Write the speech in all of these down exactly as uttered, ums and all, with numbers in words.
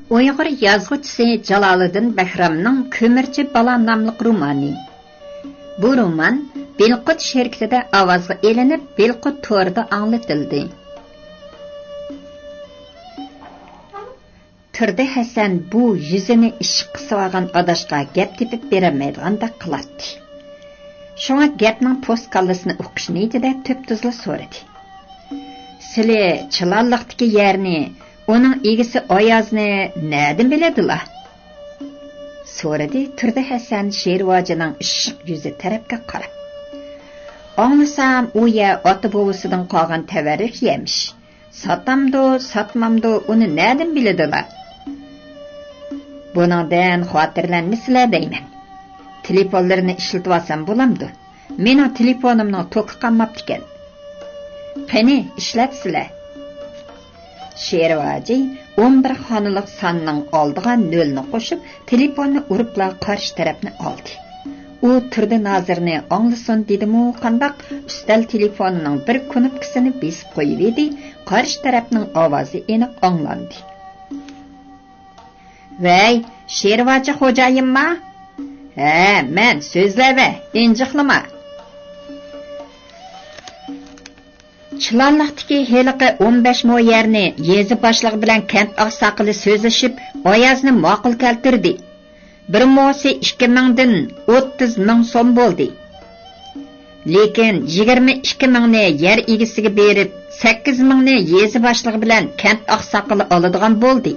ئۇيغۇر يازغۇچىسى جالالىدىن بەھرامنىڭ كۆمۈرچى بالا ناملىق رومانى. بۇ رومان بىلقۇت شىركىتىدە ئاۋازغا ئېلىنىپ، بىلقۇت تورىدا ئاڭلىتىلدى. تۇردى ھەسەن بۇ يۈزىنى ئىششىق قىسىۋالغان ئاداشقا گەپ تېپىپ بېرەلمەيدىغاندەك قىلاتتى. شۇڭا گەپنىڭ پوست كاللىسىنى ئۇقۇش نىيىتىدە تۈپتۈزلا سورىدى. سىلى چىلانلىقتىكى يەرنى، ئۇنىڭ ئىگىسى ئايازنى نەدىن بىلىدىلا؟ سورىدى تۇردى ھەسەن شېرىۋاجىنىڭ ئىششىق يۈزى تەرەپكە قاراپ. ئاڭلىسام، ئۇ يەر ئاتا بوۋىسىدىن قالغان تەۋەررۈك يەرمىش. ساتامدۇ، ساتمامدۇ، ئۇنى نەدىن بىلىدىلا؟ بۇنىڭدىن خاتىرىلەنمىسىلە دەيمەن. تېلېفونلىرىنى ئىشلىتىۋالسام بولامدۇ؟ مېنىڭ تېلېفونۇمنىڭ توكى قالماپتىكەن. قېنى، ئىشلەتسىلە. شېرىۋاجى ئون بىر خانىلىق ساننىڭ ئالدىغا نۆلنى قوشۇپ، تېلېفوننى ئۇرۇپلا قارشى تەرەپنى ئالدى. ئۇ تۇردى نازىرنى ئاڭلىسۇن دېدىمۇ قانداق، ئۈستەل تېلېفونىنىڭ بىر كۇنۇپكىسىنى بېسىپ قويۇۋىدى، قارشى تەرەپنىڭ ئاۋازى ئېنىق ئاڭلاندى. ۋەي، شېرىۋاجى خوجايىنما؟ ھە، مەن، سۆزلەۋە، ئىنجىقلىما. چىلانلىقتىكى ھېلىقى ئون بەش مو يەرنى يېزا باشلىقى بىلەن كەنت ئاقساقىلى سۆزلىشىپ، ئايازنى ماقۇل كەلتۈردى. بىر موسى ئىككى مىڭدىن ئوتتۇز مىڭ سوم بولدى. لېكىن يىگىرمە ئىككى مىڭنى يەر ئىگىسىگە بېرىپ، سەككىز مىڭنى يېزا باشلىقى بىلەن كەنت ئاقساقىلى ئالىدىغان بولدى.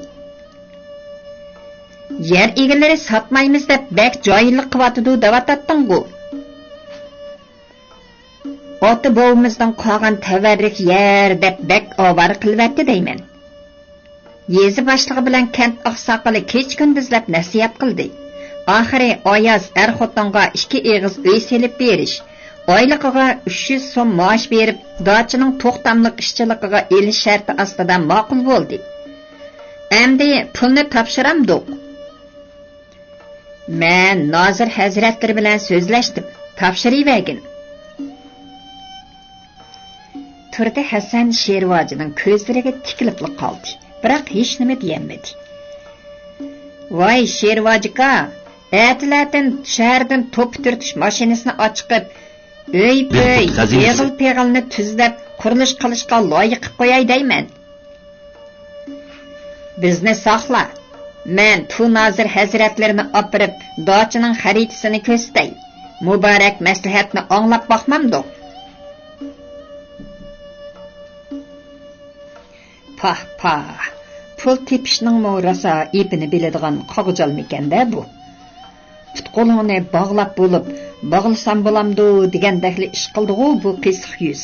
يەر ئىگىلىرى ساتمايمىز دەپ بەك جاھىللىق قىلىۋاتىدۇ دەۋاتاتتىڭغۇ؟ ئاتا بوۋىمىزدىن قالغان تەۋەررۈك يەر دەپ بەك ئاۋارە قىلىۋەتتى دەيمەن. يېزا باشلىقى بىلەن كەنت ئاقساقىلى كېچە-كۈندۈزلەپ نەسىھەت قىلدى. ئاخىرى ئاياز ئەر-خوتۇنغا ئىككى ئېغىز ئۆي سېلىپ بېرىش، ئايلىقىغا ئۈچ يۈز سوم مائاش بېرىپ، داچىنىڭ توختاملىق ئىشچىلىقىغا ئېلىش شەرتى ئاستىدا ماقۇل بولدى. ئەمدى پۇلنى تاپشۇرامدۇق؟ مەن نازىر ھەزرەتلىرى بىلەن سۆزلەشتىم، تاپشۇرۇۋەرگىن. تۇردى ھەسەن شېرىۋاجىنىڭ كۆزلىرىگە تىكىلىپلا قالدى، بىراق ھېچنېمە دېيەلمىدى. ۋاي شېرىۋاجىكا، ئەتىلەتىن شەھەردىن توپا تۈرتۈش ماشىنىسىنى ئاچىقىپ، ئۆي-پۆي، ئېغىل-پېغىلنى تۈزلەپ، قۇرۇلۇش قىلىشقا لايىق قىلىپ قوياي دەيمەن. بىزنى ساقلا، مەن تۇ نازىر ھەزرەتلىرىنى ئاپىرىپ، داچىنىڭ خەرىتىسىنى كۆرسىتەي. مۇبارەك مەسلىھەتنى ئاڭلاپ باقمامدۇق؟ پاھ، پاھ، پۇل تېپىشنىڭمۇ راسا ئېپىنى بىلىدىغان قاغجالمىكەن-دە بۇ. پۇت-قولۇڭنى باغلاپ بولۇپ، باغلىسام بولامدۇ دېگەندەكلا ئىش قىلدىغۇ بۇ قىسىق يۈز.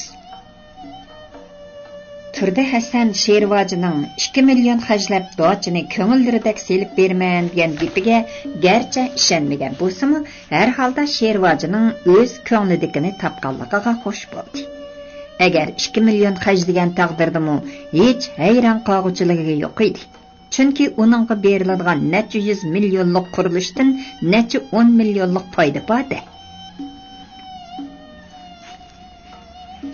تۇردى ھەسەن شېرىۋاجىنىڭ ئىككى مىليون خەجلەپ داچىنى كۆڭۈللىرىدەك سېلىپ بېرىمەن دېگەن گېپىگە گەرچە ئىشەنمىگەن بولسىمۇ، ھەرھالدا شېرىۋاجىنىڭ ئۆز كۆڭلىدىكىنى تاپقانلىقىغا خوش بولدى. ئەگەر ئىككى مىليون خەجلىگەن تەقدىردىمۇ ھېچ ھەيران قالغۇچىلىقى يوق ئىدى. چۈنكى ئۇنىڭغا بېرىلىدىغان نەچچە يۈز مىليونلۇق قۇرۇلۇشتىن نەچچە ئون مىليونلۇق پايدا بار-دە.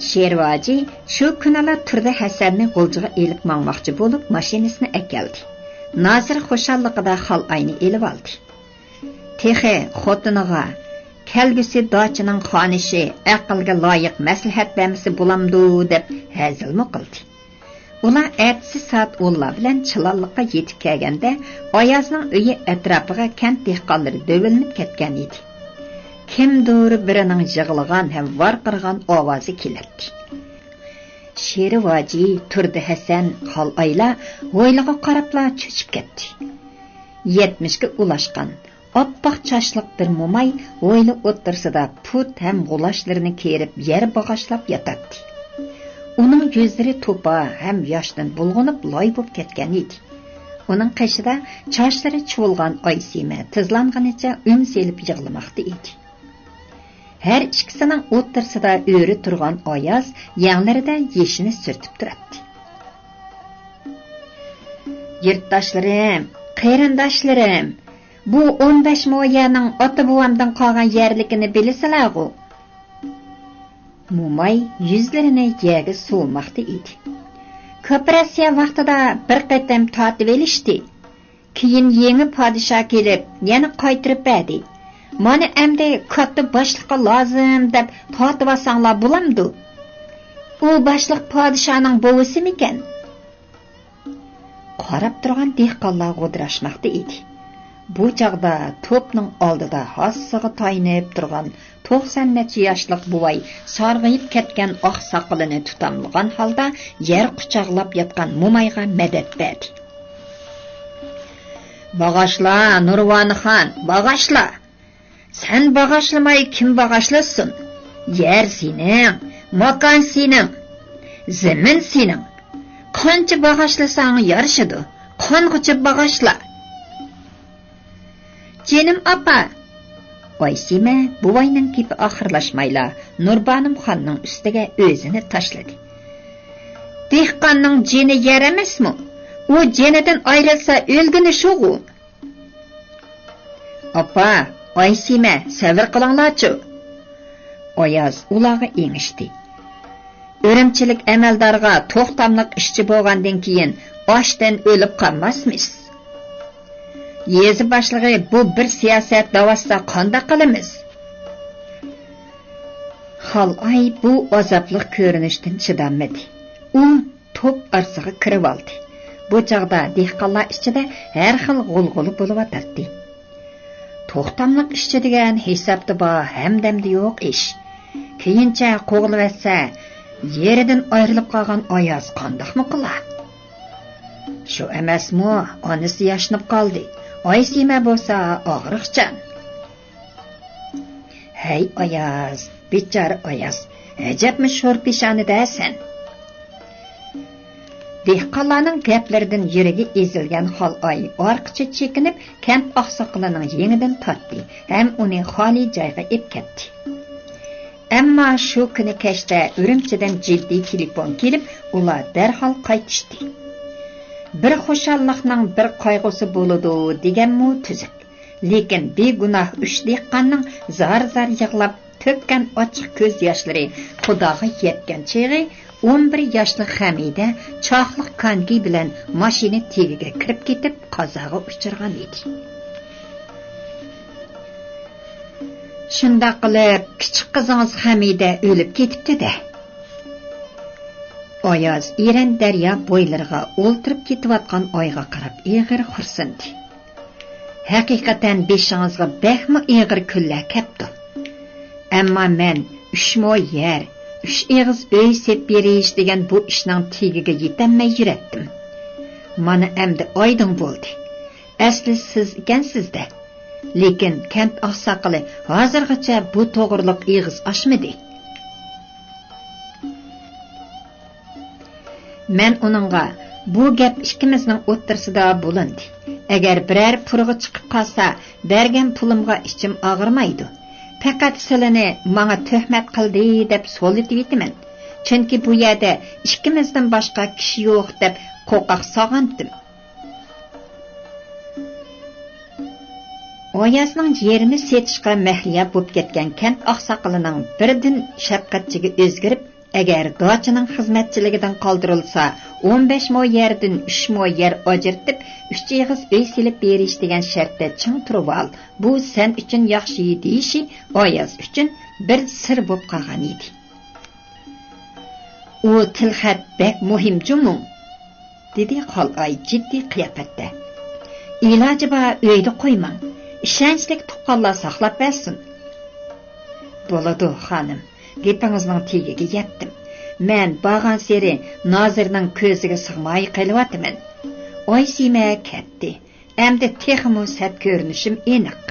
شېرىۋاجى شۇ كۈنىلا تۇردى ھەسەننى غۇلجىغا ئېلىپ ماڭماقچى بولۇپ، ماشىنىسىنى ئەكەلدى. نازىر خۇشاللىقىدا خالئاينى ئېلىۋالدى. تېخى خوتۇنىغا، كەلگۈسى داچىنىڭ خانىشى ئەقىلگە لايىق مەسلىھەت بەرمىسە بولامدۇ، دەپ ھەزىلمۇ قىلدى. ئۇلار ئەتىسى سائەت ئونلار بىلەن چىلانلىققا يېتىپ كەلگەندە، ئايازنىڭ ئۆيى ئەتراپىغا كەنت دېھقانلىرى دۆۋىلىنىپ كەتكەن ئىدى. كىمدۇر بىرىنىڭ يىغلىغان ھەم ۋارقىرىغان ئاۋازى كېلەتتى. شېرىۋاجى، تۇردى ھەسەن، خالئايلار ھويلىغا قاراپلا چۆچۈپ كەتتى. يەتمىشكە ئۇلاشقان، ئاپئاق چاچلىق بىر موماي ھويلا ئوتتۇرىسىدا پۇت ھەم غۇلاچلىرىنى كېرىپ يەر باغاشلاپ ياتاتتى. ئۇنىڭ يۈزلىرى توپا ھەم ياشتىن بۇلغىنىپ لاي بولۇپ كەتكەن ئىدى. ئۇنىڭ قېشىدا چاچلىرى چۇۋۇلغان ئايسىمە تىزلانغىنىچە ئۈن سېلىپ يىغلىماقتا ئىدى. ھەر ئىككىسىنىڭ ئوتتۇرىسىدا ئۆرە تۇرغان ئاياز يەڭلىرىدە يېشىنى سۈرتۈپ تۇراتتى. يۇرتداشلىرىم، قېرىنداشلىرىم، بۇ ئون بەش مو يەرنىڭ ئاتا-بوۋامدىن قالغان يەرلىكىنى بىلىسىلەرغۇ؟ موماي يۈزلىرىنى يەرگە سوۋۇماقتا ئىدى. كوپىراتسىيە ۋاقتىدا بىر قېتىم تارتىۋېلىشتى. كېيىن يېڭى پادىشاھ كېلىپ، يەنە قايتۇرۇپ بەردى. مانا ئەمدى كاتتا باشلىققا لازىم دەپ تارتىۋالساڭلار بولامدۇ؟ ئۇ باشلىق پادىشاھنىڭ بوۋىسىمىكەن؟ قاراپ تۇرغان دېھقانلار غودىراشماقتا ئىدى. بۇ چاغدا توپنىڭ ئالدىدا ھاسىسىغا تايىنىپ تۇرغان توقسان نەچچە ياشلىق بوۋاي سارغىيىپ كەتكەن ئاق ساقىلىنى تۇتاملىغان ھالدا يەر قۇچاقلاپ ياتقان مومايغا مەدەت بەردى. باغاشلا، نۇرۋانىخان، باغاشلا! سەن باغاشلىماي كىم باغاشلىسۇن؟ يەر سېنىڭ، ماكان سېنىڭ، زېمىن سېنىڭ. قانچە باغاشلىساڭ يارىشىدۇ، قانغۇچە باغاشلا. جېنىم ئاپا! ئايسىمە بوۋاينىڭ گېپى ئاخىرلاشمايلا، نۇربانىم خاننىڭ ئۈستىگە ئۆزىنى تاشلىدى. دېھقاننىڭ جېنى يەر ئەمەسمۇ؟ ئۇ جېنىدىن ئايرىلسا ئۆلگىنى شۇغۇ. ئاپا، ئايسىمە، سەۋر قىلىڭلارچۇ. ئاياز ئۇلارغا ئېڭىشتى. ئۈرۈمچىلىك ئەمەلدارغا توختاملىق ئىشچى بولغاندىن كېيىن ئاچتىن ئۆلۈپ قالماسمىز. يېزا باشلىقى بۇ بىر سىياسەت دەۋاتسا قانداق قىلىمىز؟ خالئاي بۇ ئازابلىق كۆرۈنۈشتىن چىدالمىدى. ئۇ توپ ئارىسىغا كىرىۋالدى. بۇ چاغدا دېھقانلار ئىچىدە ھەر خىل غۇلغۇلا بولۇۋاتاتتى. توختاملىق ئىشچى دېگەن ھېسابتا بار، ھەمدەمدە يوق ئىش. كېيىنچە قوغلىۋەتسە، يېرىدىن ئايرىلىپ قالغان ئاياز قانداقمۇ قىلا؟ شۇ ئەمەسمۇ، ئانىسى ياشىنىپ قالدى. ئايسىمە بولسا ئاغرىقچان. ھەي ئاياز، بىچارە ئاياز، ئەجەبمۇ شور پېشانىدە سەن. دېھقانلارنىڭ گەپلىرىدىن يۈرىكى ئېزىلگەن خالئاي ئارقىچە چېكىنىپ، كەنت ئاقساقىلىنىڭ يېڭىدىن تارتتى ھەم ئۇنى خالىي جايغا ئېلىپ كەتتى. ئەمما شۇ كۈنى كەچتە ئۈرۈمچىدىن جىددىي تېلېفون كېلىپ، ئۇلار دەرھال قايتىشتى. بىر خۇشاللىقنىڭ بىر قايغۇسى بولىدۇ دېگەنمۇ تۈزۈك. لېكىن بىگۇناھ ئۈچ دېھقاننىڭ زار-زار يىغلاپ تۆككەن ئاچچىق كۆز ياشلىرى خۇداغا يەتكەن چېغى، ئون بىر ياشلىق خەمىدە چاقلىق كانگى بىلەن ماشىنا تېگىگە كىرىپ كېتىپ، قازاغا ئۇچرىغان ئىدى. شۇنداق قىلىپ، كىچىك قىزىڭىز خەمىدە ئۆلۈپ كېتىپتۇ-دە. ئاياز ئېرەن دەريا بويلىرىغا ئولتۇرۇپ كېتىۋاتقان ئايغا قاراپ ئېغىر خورسۇندى. ھەقىقەتەن بېشىڭىزغا بەكمۇ ئېغىر كۈنلەر كەپتۇ. ئەمما مەن ئۈچ مو يەر، ئۈچ ئېغىز ئۆي سېلىپ بېرىش دېگەن بۇ ئىشنىڭ تېگىگە يېتەلمەي يۈرەتتىم. مانا ئەمدى ئايدىڭ بولدى. ئەسلى سىز ئىكەنسىز-دە. لېكىن كەنت ئاقساقىلى ھازىرغىچە بۇ توغرىلىق ئېغىز ئاچمىدى. مەن ئۇنىڭغا، بۇ گەپ ئىككىمىزنىڭ ئوتتۇرىسىدا بولۇندى. ئەگەر بىرەر پۇرىقى چىقىپ قالسا، بەرگەن پۇلۇمغا ئىچىم ئاغرىمايدۇ. پەقەت سىلىنى ماڭا تۆھمەت قىلدى دەپ سولىتىۋېتىمەن. چۈنكى بۇ يەردە ئىككىمىزدىن باشقا كىشى يوق دەپ قوقاق سالغانتىم. ئايازنىڭ يېرىنى سېتىشقا مەھلىيا بولۇپ كەتكەن كەنت ئاقساقىلىنىڭ بىردىن شەپقەتچىگە ئۆزگىرىپ، ئەگەر داچىنىڭ خىزمەتچىلىكىدىن قالدۇرۇلسا، ئون بەش مو يەردىن ئۈچ مو يەر ئاجرىتىپ، ئۈچ ئېغىز ئۆي سېلىپ بېرىش دېگەن شەرتتە چىڭ تۇرۇۋال، بۇ سەن ئۈچۈن ياخشى دېيىشى ئاياز ئۈچۈن بىر سىر بولۇپ قالغان ئىدى. ئۇ تىلخەت بەك مۇھىم جۇمۇ، دېدى خالئاي جىددىي قىياپەتتە. ئىلاجى بار ئۆيدە قويماڭ، ئىشەنچلىك تۇغقانلار ساقلاپ بەرسۇن. بولىدۇ، خانىم، گېپىڭىزنىڭ تېگىگە يەتتىم. مەن بارغانسېرى نازىرنىڭ كۆزىگە سىغماي قېلىۋاتىمەن. ئايسىمە كەتتى. ئەمدى تېخىمۇ سەت كۆرۈنۈشۈم ئېنىق.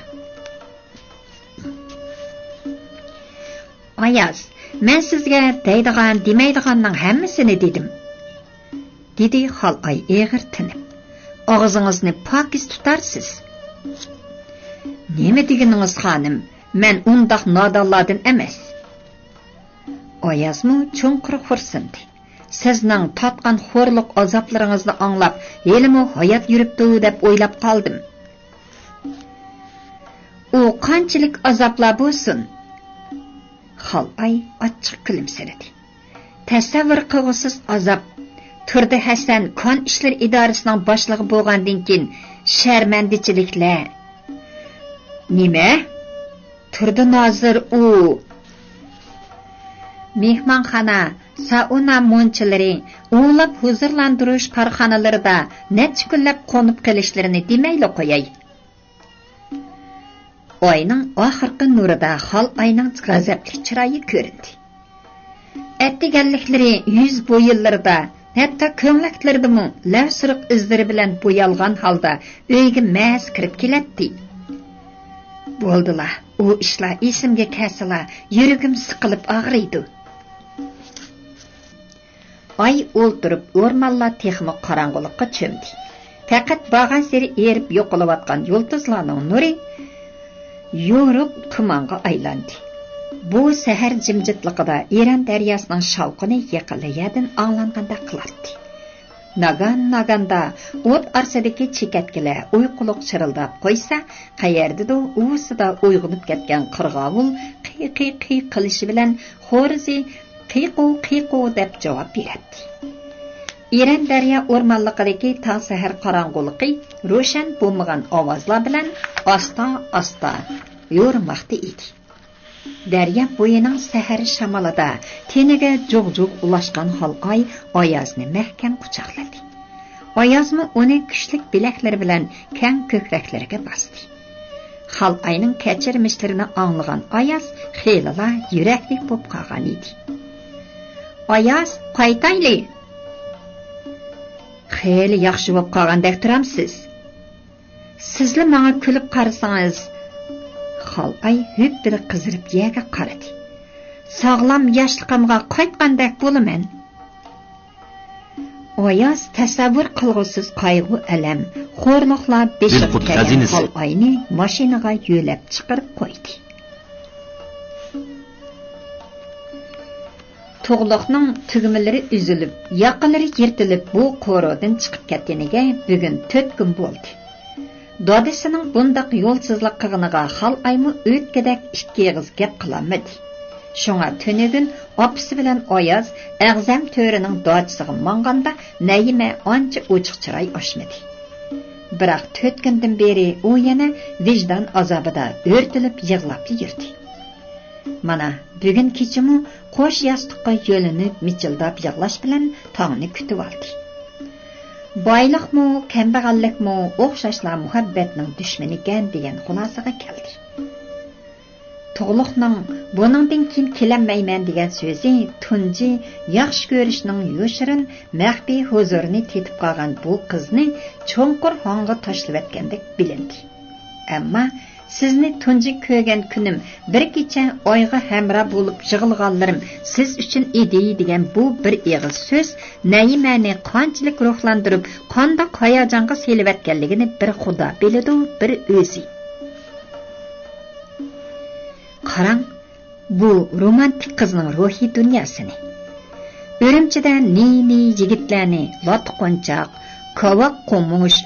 ئاياز، مەن سىزگە دەيدىغان، دېمەيدىغاننىڭ ھەممىسىنى دېدىم، دېدى خالئاي ئېغىر تىنىپ. ئاغزىڭىزنى پاكىز تۇتارسىز. نېمە دېگىنىڭىز، خانىم؟ مەن ئۇنداق نادانلاردىن ئەمەس. ئايازمۇ چوڭقۇر خورسۇندى. سىزنىڭ تارتقان خورلۇق ئازابلىرىڭىزنى ئاڭلاپ، ھېلىمۇ ھايات يۈرۈپتۇ دەپ ئويلاپ قالدىم. ئۇ قانچىلىك ئازابلار بولسۇن؟ خالئاي ئاچچىق كۈلۈمسىرىدى. تەسەۋۋۇر قىلغۇسىز ئازاب، تۇردى ھەسەن كان ئىشلىرى ئىدارىسىنىڭ باشلىقى بولغاندىن كېيىن شەرمەندىچىلىكلەر. نېمە؟ تۇردى نازىر ئۇ. مېھمانخانا، سائۇنا مۇنچىلىرى، ئۇلاپ ھۇزۇرلاندۇرۇش كارخانىلىرىدا نەچچە كۈنلەپ قونۇپ قېلىشلىرىنى دېمەيلا قوياي. ئاينىڭ ئاخىرقى نۇرىدا خالئاينىڭ غەزەپلىك چىرايى كۆرۈندى. ئەتىگەنلىكلىرى يۈز بويۇنلىرىدا، ھەتتا كۆڭلەكلىرىدىمۇ لەۋ سۇرۇق ئىزلىرى بىلەن بويالغان ھالدا ئۆيگە مەس كىرىپ كېلەتتى. بولدىلا، ئۇ ئىشلار ئېسىمگە كەلسىلا، يۈرىكىم سىقىلىپ ئاغرىيدۇ. ئاي ئولتۇرۇپ، ئورمانلار تېخىمۇ قاراڭغۇلۇققا چۆمدى. پەقەت بارغانسېرى ئېرىپ يوقىلىۋاتقان يۇلتۇزلارنىڭ نۇرى يورۇق تۇمانغا ئايلاندى. بۇ سەھەر جىمجىتلىقىدا ئىران دەرياسىنىڭ شاۋقۇنى يېقىنلا يەردىن ئاڭلانغاندەك قىلاتتى. ناگان-ناگاندا ئوت ئارىسىدىكى چېكەتكىلەر ئۇيقۇلۇق چىرىلداپ قويسا، قەيەردىدۇر ئۇۋىسىدا ئويغىنىپ كەتكەن قىرغاۋۇل قىي-قىي قىي قىلىشى بىلەن خورىزى قىيقۇ، قىيقۇ دەپ جاۋاب بېرەتتى. ئىرەن دەريا ئورمانلىقىدىكى تاڭ سەھەر قاراڭغۇلۇقى روشەن بولمىغان ئاۋازلار بىلەن ئاستا-ئاستا يورۇماقتا ئىدى. دەريا بويىنىڭ سەھەر شامىلىدا تېنىگە جۇغ-جۇغ ئۇلاشقان خالئاي ئايازنى مەھكەم قۇچاقلىدى. ئايازمۇ ئۇنى كۈچلۈك بىلەكلىرى بىلەن كەڭ كۆكرەكلىرىگە باستى. خالئاينىڭ كەچۈرمىشلىرىنى ئاڭلىغان ئاياز خېلىلا يۈرەكلىك بولۇپ قالغان ئىدى. ئاياز، قايتايلى! خېلى ياخشى بولۇپ قالغاندەك تۇرامسىز؟ سىزلا ماڭا كۈلۈپ قارىسىڭىز. خالئاي ھۈپپىدە قىزىرىپ يەرگە قارىدى. ساغلام ياشلىقىمغا قايتقاندەك بولىمەن. ئاياز تەسەۋۋۇر قىلغۇسىز قايغۇ-ئەلەم، خورلۇقلار بېشىغا كەلگەن خالئاينى ماشىنىغا يۆلەپ چىقىرىپ قويدى. تۇغلۇقنىڭ تۈگمىلىرى ئۈزۈلۈپ، ياقىلىرى يىرتىلىپ، بۇ قورۇدىن چىقىپ كەتكىنىگە بۈگۈن تۆت كۈن بولدى. دادىسىنىڭ بۇنداق يولسىزلىق قىلغىنىغا خالئايمۇ ئۆتكىدەك ئىككى ئېغىز گەپ قىلالمىدى. شۇڭا تۈنۈگۈن ئاپىسى بىلەن ئاياز ئەغزەم تۆرىنىڭ داچىسىغا ماڭغاندا نەيىمە ئانچە ئوچۇق چىراي ئاچمىدى. بىراق تۆت كۈندىن بېرى ئۇ يەنە ۋىجدان ئازابىدا ئۆرتىلىپ يىغلاپلا يۈردى. مانا، بۈگۈن كېچىمۇ قوش ياستۇققا يۆلىنىپ مىچىلداپ يىغلاش بىلەن تاڭنى كۈتۈۋالدى. بايلىقمۇ، كەمبەغەللىكمۇ ئوخشاشلا مۇھەببەتنىڭ دۈشمىنىكەن دېگەن خۇلاسىگە كەلدى. تۇغلۇقنىڭ بۇنىڭدىن كېيىن كېلەلمەيمەن دېگەن سۆزى تۇنجى ياخشى كۆرۈشنىڭ يوشۇرۇن، مەخپىي ھۇزۇرىنى تېتىپ قالغان بۇ قىزنى چوڭقۇر ھاڭغا تاشلىۋەتكەندەك بىلىندى. ئەمما سىزنى تۇنجى كۆرگەن كۈنۈم بىر كېچە ئايغا ھەمراھ بولۇپ يىغلىغانلىرىم سىز ئۈچۈن ئىدى دېگەن بۇ بىر ئېغىز سۆز نەيىمەنى قانچىلىك روھلاندۇرۇپ، قانداق ھاياجانغا سېلىۋەتكەنلىكىنى بىر خۇدا بىلىدۇ، بىر ئۆزى. قاراڭ، بۇ رومانتىك قىزنىڭ روھىي دۇنياسىنى. ئۈرۈمچىدە نى-نى يىگىتلەرنى لاتا قونچاق، كاۋاك قومۇش،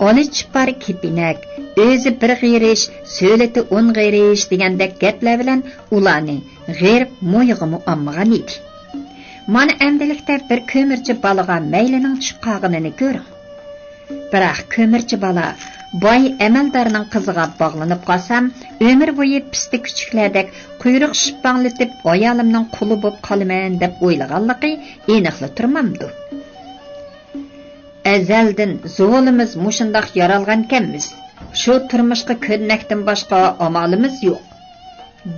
ئالىچىپار كېپىنەك، ئۆزى بىر غېرىش، سۆلىتى ئون غېرىش دېگەندەك گەپلەر بىلەن ئۇلارنى غېرىب مويىغىمۇ ئالمىغان ئىدى. مانا ئەمدىلىكتە بىر كۆمۈرچى بالىغا مەيلىنىڭ چۈشۈپ قالغىنىنى كۆرۈڭ. بىراق كۆمۈرچى بالا باي ئەمەلدارنىڭ قىزىغا باغلىنىپ قالسام، ئۆمۈر بويى پىستە كۈچۈكلەردەك قۇيرۇق شىپپاڭلىتىپ، ئايالىمنىڭ قۇلى بوپ قالىمەن دەپ ئويلىغانلىقى ئېنىقلا تۇرمامدۇ؟ ئەزەلدىن زۇۋۇلىمىز مۇشۇنداق يارالغانكەنمىز، شۇ تۇرمۇشقا كۆنمەكتىن باشقا ئامالىمىز يوق،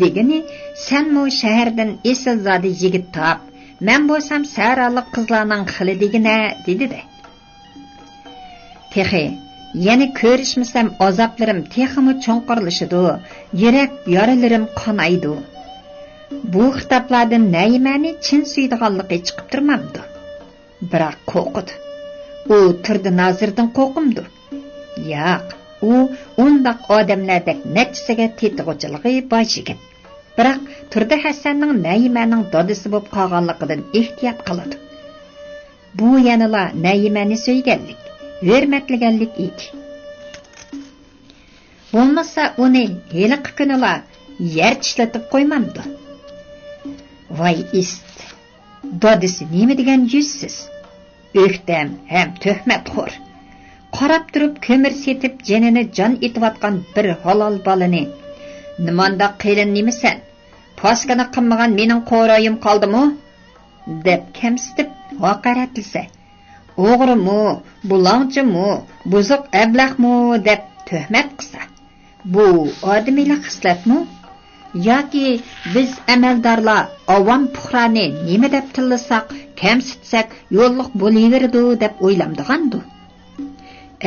دېگىنى، سەنمۇ شەھەردىن ئېسىلزادە يىگىت تاپ، مەن بولسام سەھرالىق قىزلارنىڭ خىلى دېگىنە، دېدى-دە. تېخى يەنە كۆرۈشمىسەم ئازابلىرىم تېخىمۇ چوڭقۇرلىشىدۇ، يۈرەك يارىلىرىم قانايدۇ. بۇ خىتابلاردىن نەيىمەنى چىن سۆيىدىغانلىقى چىقىپ تۇرمامدۇ؟ بىراق قورقىدۇ. ئۇ تۇردى نازىردىن قورقمىدۇ. ياق، ئۇ ئۇنداق ئادەملەردەك نەچچىسىگە تېتىغۇچىلىقى بار يىگىت. بىراق تۇردى ھەسەننىڭ نەيىمەنىڭ دادىسى بولۇپ قالغانلىقىدىن ئېھتىيات قىلىدۇ. بۇ يەنىلا نەيىمەنى سۆيگەنلىك، ھۆرمەتلىگەنلىك ئىدى. بولمىسا ئۇنى ھېلىقى كۈنىلا يەر چىشلىتىپ قويمامدۇ؟ ۋاي ئىسىت! دادىسى نېمە دېگەن يۈزسىز! ئۆكتەم ھەم تۆھمەتخور. قاراپ تۇرۇپ كۆمۈر سېتىپ جېنىنى جان ئېتىۋاتقان بىر ھالال بالىنى، نېمانداق قېلىن نېمىسەن؟ پاسكىنا قىلمىغان مېنىڭ قورايىم قالدىمۇ؟ دەپ كەمسىتىپ ھاقارەتلىسە، ئوغرىمۇ، بۇلاڭچىمۇ، بۇزۇق ئەبلەخمۇ دەپ تۆھمەت قىلسا، بۇ ئادىمىيلىك خىسلەتمۇ؟ ياكى بىز ئەمەلدارلار ئاۋام پۇقرانى نېمە دەپ تىللىساق، كەمسىتسەك، يوللۇق بولۇۋېرىدۇ دەپ ئويلامدىغاندۇ؟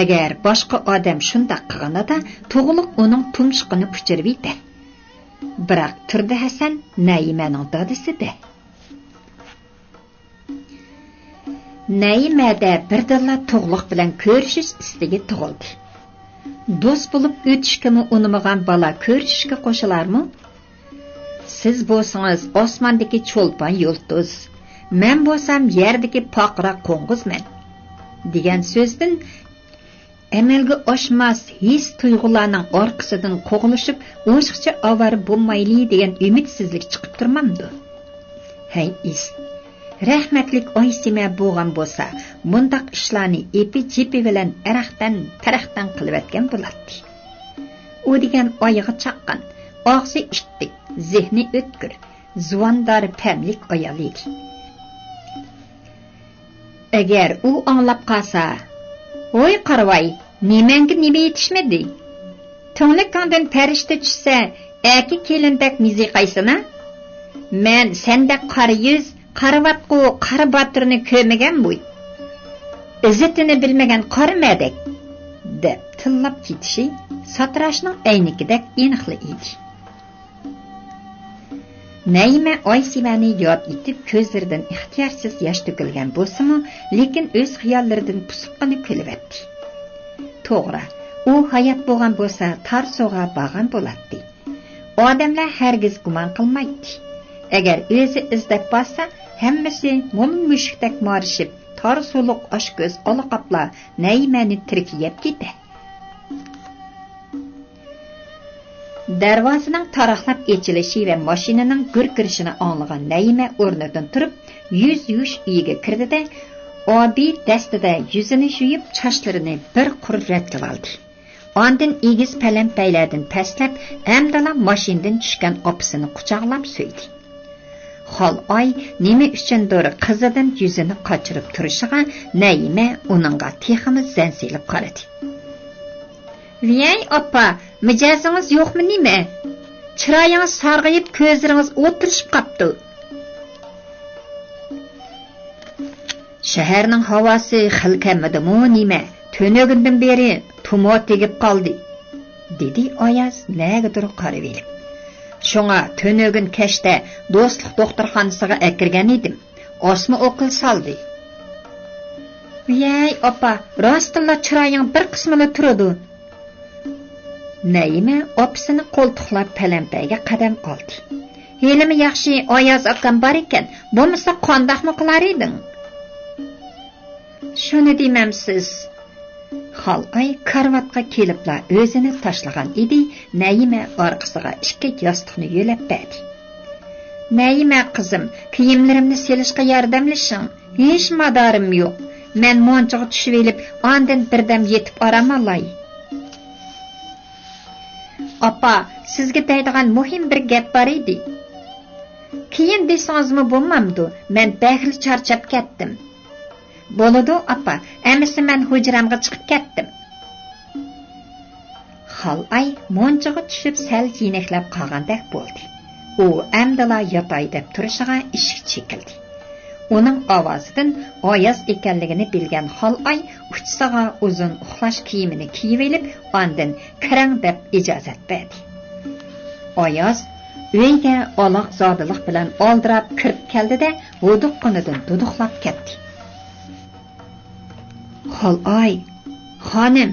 ئەگەر باشقا ئادەم شۇنداق قىلغىنىدا، تۇغلۇق ئۇنىڭ تۇمشۇقىنى ئۇچۇرۇۋېتە. بىراق تۇردى ھەسەن نەيىمەنىڭ دادىسى-دە. نەيىمەدە بىردىنلا تۇغلۇق بىلەن كۆرۈشۈش ئىستىكى تۇغۇلدى. دوست بولۇپ ئۆتۈشكىمۇ ئۇنىمىغان بالا كۆرۈشۈشكە قوشۇلارمۇ؟ سىز بولسىڭىز ئاسماندىكى چولپان يۇلتۇز، مەن بولسام يەردىكى پارقىراق قوڭغۇزمەن، دېگەن سۆزدىن ئەمەلگە ئاشماس ھېس-تۇيغۇلارنىڭ ئارقىسىدىن قوغلىشىپ، ئوشۇقچە ئاۋارە بولمايلى دېگەن ئۈمىدسىزلىك چىقىپ تۇرمامدۇ؟ ھەي ئىس، رەھمەتلىك ئايسىمە بولغان بولسا، مۇنداق ئىشلارنى ئېپى-جېپى بىلەن ئەرەختەن-تەرەختەن قىلىۋەتكەن بولاتتى. ئۇ دېگەن ئايىغى چاققان، ئاغزى ئىتتىك، زېھنى ئۆتكۈر، زۇۋاندار پەملىك ئايال ئىدى. ئەگەر ئۇ ئاڭلاپ قالسا، ھوي قارىۋاي، نېمەڭگە نېمە يېتىشمىدى؟ تۈڭلۈكۈڭدىن پەرىشتە چۈشسە، ئەكە كېلىندەك مىزىقايسىنا؟ مەن سەندەك قارا يۈز، قارىۋاتقۇ قارا باتۇرنى كۆرمىگەن بۇي. ئىززىتىنى بىلمىگەن قارا مەدەك، دەپ تىللاپ كېتىشى ساتىراشنىڭ ئەينىكىدەك ئېنىقلا ئىدى. نەيىمە ئايسىۋەنى ياد ئېتىپ، كۆزلىرىدىن ئىختىيارسىز ياش تۆكۈلگەن بولسىمۇ، لېكىن ئۆز خىياللىرىدىن پۇسۇپقىنە كۈلۈۋەتتى. توغرا، ئۇ ھايات بولغان بولسا، تارسۇغا بارغان بولاتتى. ئادەملەر ھەرگىز گۇمان قىلمايتتى. ئەگەر ئۆزى ئىزدەپ بارسا، ھەممىسى مولا مۈشۈكتەك مارىشىپ، تارسۇلۇق ئاچكۆز ئالا قاپلار نەيىمەنى تىرىك يەپ كېتە. دەرۋازىنىڭ تاراقلاپ ئېچىلىشى ۋە ماشىنىنىڭ گۈركىرىشىنى ئاڭلىغان نەيىمە ئورنىدىن تۇرۇپ، يۈز يۇيۇش ئۆيىگە كىردى-دە، ئابىدەستىدە يۈزىنى يۇيۇپ، چاچلىرىنى بىر قۇر رەتلىۋالدى. ئاندىن ئېگىز پەلەمپەيلەردىن پەسلەپ، ئەمدىلا ماشىنىدىن چۈشكەن ئاپىسىنى قۇچاقلاپ سۆيدى. خالئاي نېمە ئۈچۈندۇر قىزىدىن يۈزىنى قاچۇرۇپ تۇرۇشىغا نەيىمە ئۇنىڭغا تېخىمۇ زەن سېلىپ قارىدى. ۋىيەي ئاپا، مىجەزىڭىز يوقمۇ نېمە؟ چىرايىڭىز سارغىيىپ، كۆزلىرىڭىز ئولتۇرۇشۇپ قاپتۇ. شەھەرنىڭ ھاۋاسى خېلى كەممىدىمۇ نېمە؟ تۈنۈگۈندىن بېرى تۇماۋ تېگىپ قالدى، دېدى ئاياز نەگىدۇر قارىۋېلىپ. شۇڭا تۈنۈگۈن كەچتە دوستلۇق دوختۇرخانىسىغا ئەكىرگەن ئىدىم. ئاسما ئوكۇل سالدى. ۋىيەي ئاپا، راستتىنلا چىرايىڭ بىر قىسمىلا تۇرىدۇ. نەيىمە ئاپىسىنى قولتۇقلاپ پەلەمپەيگە قەدەم ئالدى. ھېلىمۇ ياخشى ئاياز ئاكام بار ئىكەن، بولمىسا قانداقمۇ قىلار ئىدىڭ؟ شۇنى دېمەمسىز. خالئاي كارىۋاتقا كېلىپلا ئۆزىنى تاشلىغان ئىدى، نەيىمە ئارقىسىغا ئىككى ياستۇقنى يۆلەپ بەردى. نەيىمە قىزىم، كىيىملىرىمنى سېلىشقا ياردەملىشىڭ. ھېچ مادارىم يوق. مەن مۇنچىغا چۈشۈۋېلىپ، ئاندىن بىردەم يېتىپ ئارام ئالاي. ئاپا، سىزگە دەيدىغان مۇھىم بىر گەپ بار ئىدى. كېيىن دېسىڭىزمۇ بولمامدۇ؟ مەن بەكلا چارچاپ كەتتىم. بولىدۇ، ئاپا، ئەمىسە مەن ھۇجرامغا چىقىپ كەتتىم. خالئاي مۇنچىغا چۈشۈپ سەل يېنىكلەپ قالغاندەك بولدى. ئۇ ئەمدىلا ياتاي دەپ تۇرۇشىغا ئىشىك چېكىلدى. ئۇنىڭ ئاۋازىدىن ئاياز ئىكەنلىكىنى بىلگەن خالئاي ئۇچىسىغا ئۇزۇن ئۇخلاش كىيىمىنى كىيىۋېلىپ، ئاندىن كىرىڭ دەپ ئىجازەت بەردى. ئاياز ئۆيگە ئالاقزادىلىق بىلەن ئالدىراپ كىرىپ كەلدى-دە، ھودۇققىنىدىن دۇدۇقلاپ كەتتى. خالئاي، خانىم،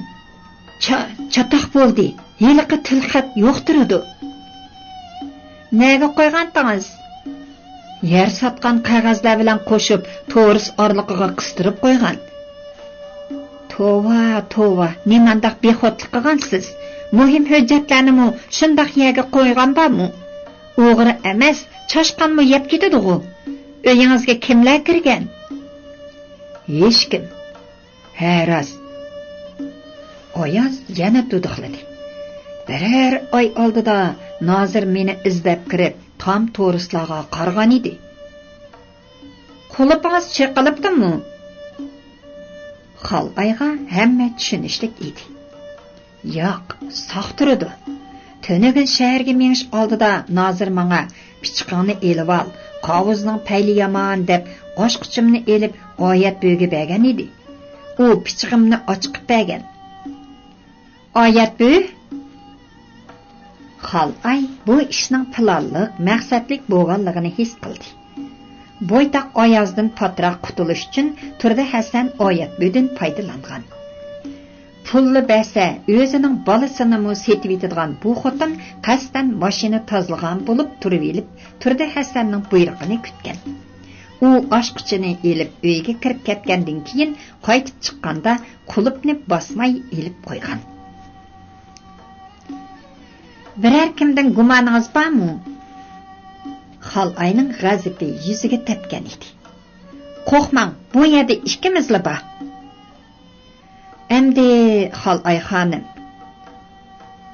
چا-، چاتاق بولدى، ھېلىقى تىلخەت يوق تۇرىدۇ. نەگە قويغانتىڭىز؟ يەر ساتقان قەغەزلەر بىلەن قوشۇپ، تورۇس ئارىلىقىغا قىستۇرۇپ قويغان. توۋا، توۋا، نېمانداق بىخۇدلۇق قىلغانسىز؟ مۇھىم ھۆججەتلەرنىمۇ شۇنداق يەرگە قويغان بارمۇ؟ ئوغرى ئەمەس، چاشقانمۇ يەپ كېتىدىغۇ. ئۆيىڭىزگە كىملەر كىرگەن؟ ھېچكىم. ھە، راست. ئاياز يەنە دۇدۇقلىدى. بىرەر ئاي ئالدىدا نازىر مېنى ئىزدەپ كىرىپ، تام تورۇسلارغا قارىغان ئىدى. قۇلۇپىڭىز چېقىلىپتۇمۇ؟ خالئايغا ھەممە چۈشىنىشلىك ئىدى. ياق، ساق تۇرىدۇ. تۈنۈگۈن شەھەرگە مېڭىش ئالدىدا نازىر ماڭا، «پىچىقىڭنى ئېلىۋال، قاۋۇزنىڭ پەيلى يامان» دەپ، ئاچقۇچۇمنى ئېلىپ، ئايەت بۈۋىگە بەرگەن ئىدى. ئۇ پىچىقىمنى ئاچىقىپ بەرگەن. ئايەت بۈۋى؟ خالئاي بۇ ئىشنىڭ پىلانلىق، مەقسەتلىك بولغانلىقىنى ھېس قىلدى. بويتاق ئايازدىن پاتراق قۇتۇلۇش ئۈچۈن تۇردى ھەسەن ئايەت بۈۋىدىن پايدىلانغان. پۇللا بەرسە، ئۆزىنىڭ بالىسىنىمۇ سېتىۋېتىدىغان بۇ خوتۇن قەستەن ماشىنا تازىلىغان بولۇپ تۇرۇۋېلىپ، تۇردى ھەسەننىڭ بۇيرۇقىنى كۈتكەن. ئۇ ئاچقۇچىنى ئېلىپ ئۆيگە كىرىپ كەتكەندىن كېيىن، قايتىپ چىققاندا قۇلۇپنى باسماي ئېلىپ قويغان. بىرەر كىمدىن گۇمانىڭىز بارمۇ؟ خالئاينىڭ غەزىپى يۈزىگە تەپكەن ئىدى. قورقماڭ، بۇ يەردە ئىككىمىزلا بار. ئەمدى خالئاي خانىم.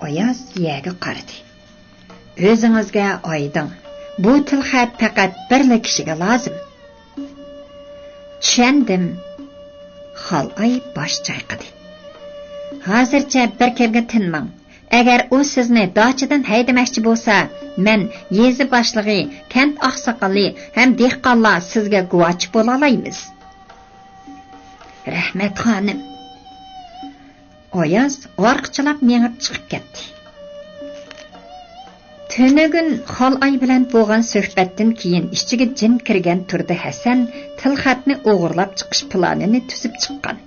ئاياز يەرگە قارىدى. ئۆزىڭىزگە ئايدىڭ. بۇ تىلخەت پەقەت بىرلا كىشىگە لازىم. چۈشەندىم. خالئاي باش چايقىدى. ھازىرچە بىر كىمگە تىنماڭ. ئەگەر ئۇ سىزنى داچىدىن ھەيدىمەكچى بولسا، مەن يېزا باشلىقى، كەنت ئاقساقىلى ھەم دېھقانلار سىزگە گۇۋاچى بولالايمىز. رەھمەت، خانىم. ئاياز ئارقىچىلاپ مېڭىپ چىقىپ كەتتى. تۈنۈگۈن خالئاي بىلەن بولغان سۆھبەتتىن كېيىن ئىچىگە جىن كىرگەن تۇردى ھەسەن تىلخەتنى ئوغرىلاپ چىقىش پىلانىنى تۈزۈپ چىققان.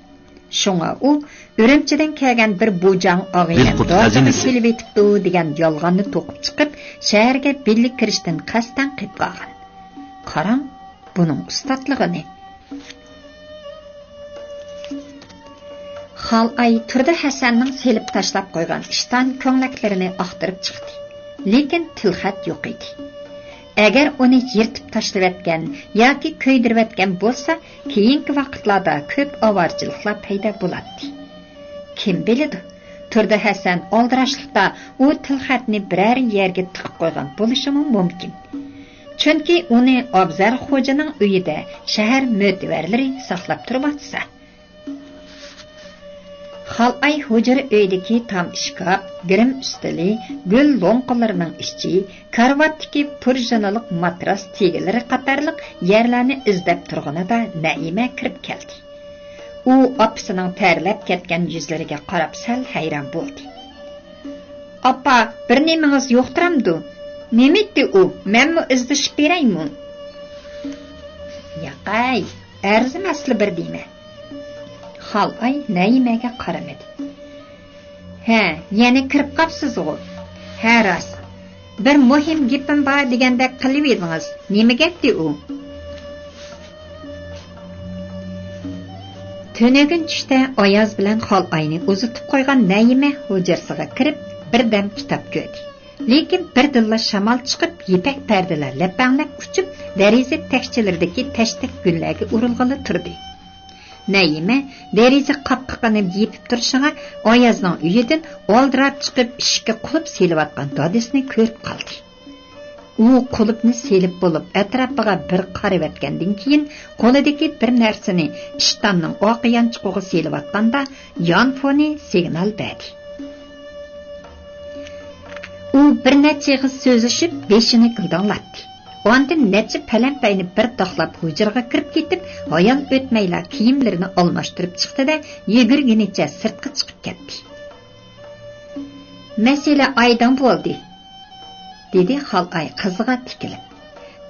شۇڭا ئۇ ئۈرۈمچىدىن كەلگەن بىر بۇجاڭ ئاغىنەم داچىغا كېلىۋېتىپتۇ دېگەن يالغاننى توقۇپ چىقىپ، شەھەرگە بىللە كىرىشتىن قەستەن قېتىپ قالغان. قاراڭ، بۇنىڭ ئۇستاتلىقىنى. خالئاي تۇردى ھەسەننىڭ سېلىپ تاشلاپ قويغان ئىشتان كۆڭلەكلىرىنى ئاختۇرۇپ چىقتى. لېكىن تىلخەت يوق ئىدى. ئەگەر ئۇنى يىرتىپ تاشلىۋەتكەن ياكى كۆيدۈرۈۋەتكەن بولسا، كېيىنكى ۋاقىتلاردا كۆپ ئاۋارىچىلىقلار پەيدا بولاتتى. كىم بىلىدۇ، تۇردى ھەسەن ئالدىراشلىقتا ئۇ تىلخەتنى بىرەر يەرگە تىقىپ قويغان بولۇشىمۇ مۇمكىن. چۈنكى ئۇنى ئابزەر خوجىنىڭ ئۆيىدە شەھەر مۆتىۋەرلىرى ساقلاپ تۇرۇۋاتسا. خالئاي ھۇجرا ئۆيدىكى تام ئىشكاپ، گىرىم ئۈستىلى، گۈل لوڭقىلىرىنىڭ ئىچى، كارىۋاتتىكى پۇرژىنىلىق ماتراس تېگىلىرى قاتارلىق يەرلەرنى ئىزدەپ تۇرغىنىدا نەئىمە كىرىپ كەلدى. ئۇ ئاپىسىنىڭ تەرلەپ كەتكەن يۈزلىرىگە قاراپ سەل ھەيران بولدى. ئاپا، بىر نېمىڭىز يوقتۇرامدۇ؟ نېمىتتى ئۇ؟ مەنمۇ ئىزدىشىپ بېرەيمۇ؟ ياقەي، ئەرزىمەسلا بىر دېمە. خالئاي نەئىمەگە قارىمىدى. ھە، يەنە كىرىپ قاپسىزغۇ؟ ھە، راست. بىر مۇھىم گېپىم بار دېگەندەك قىلىۋىدىڭىز. نېمە گەپتى ئۇ؟ تۈنۈگۈن چۈشتە ئاياز بىلەن خالئاينى ئۇزىتىپ قويغان نەئىمە ھۇجرىسىغا كىرىپ، بىردەم كىتاب كۆردى. لېكىن بىردىنلا شامال چىقىپ، يىپەك پەردىلەر لەپەڭلەپ ئۇچۇپ، دېرىزە تەكچىلىرىدىكى تەشتەك گۈللەرگە ئۇرۇلغىلى تۇردى. نەئىمە دېرىزە قاپقىقىنى يېپىپ تۇرۇشىغا ئايازنىڭ ئۆيىدىن ئالدىراپ چىقىپ، ئىشىككە قۇلۇپ سېلىۋاتقان دادىسىنى كۆرۈپ قالدى. ئۇ قۇلۇپنى سېلىپ بولۇپ، ئەتراپىغا بىر قارىۋەتكەندىن كېيىن، قولىدىكى بىر نەرسىنى ئىشتاننىڭ ئارقا يانچۇقىغا سېلىۋاتقاندا، يانفونى سىگنال بەردى. ئۇ بىر نەچچە ئېغىز سۆزلىشىپ، بېشىنى گىلداڭلاتتى. ئاندىن نەچچە پەلەمپەينى بىر تاقلاپ ھۇجرىغا كىرىپ كېتىپ، ھايال ئۆتمەيلا كىيىملىرىنى ئالماشتۇرۇپ چىقتى-دە، يۈگۈرگىنىچە سىرتقا چىقىپ كەتتى. مەسىلە ئايدىڭ بولدى، دېدى خالئاي قىزىغا تىكىلىپ.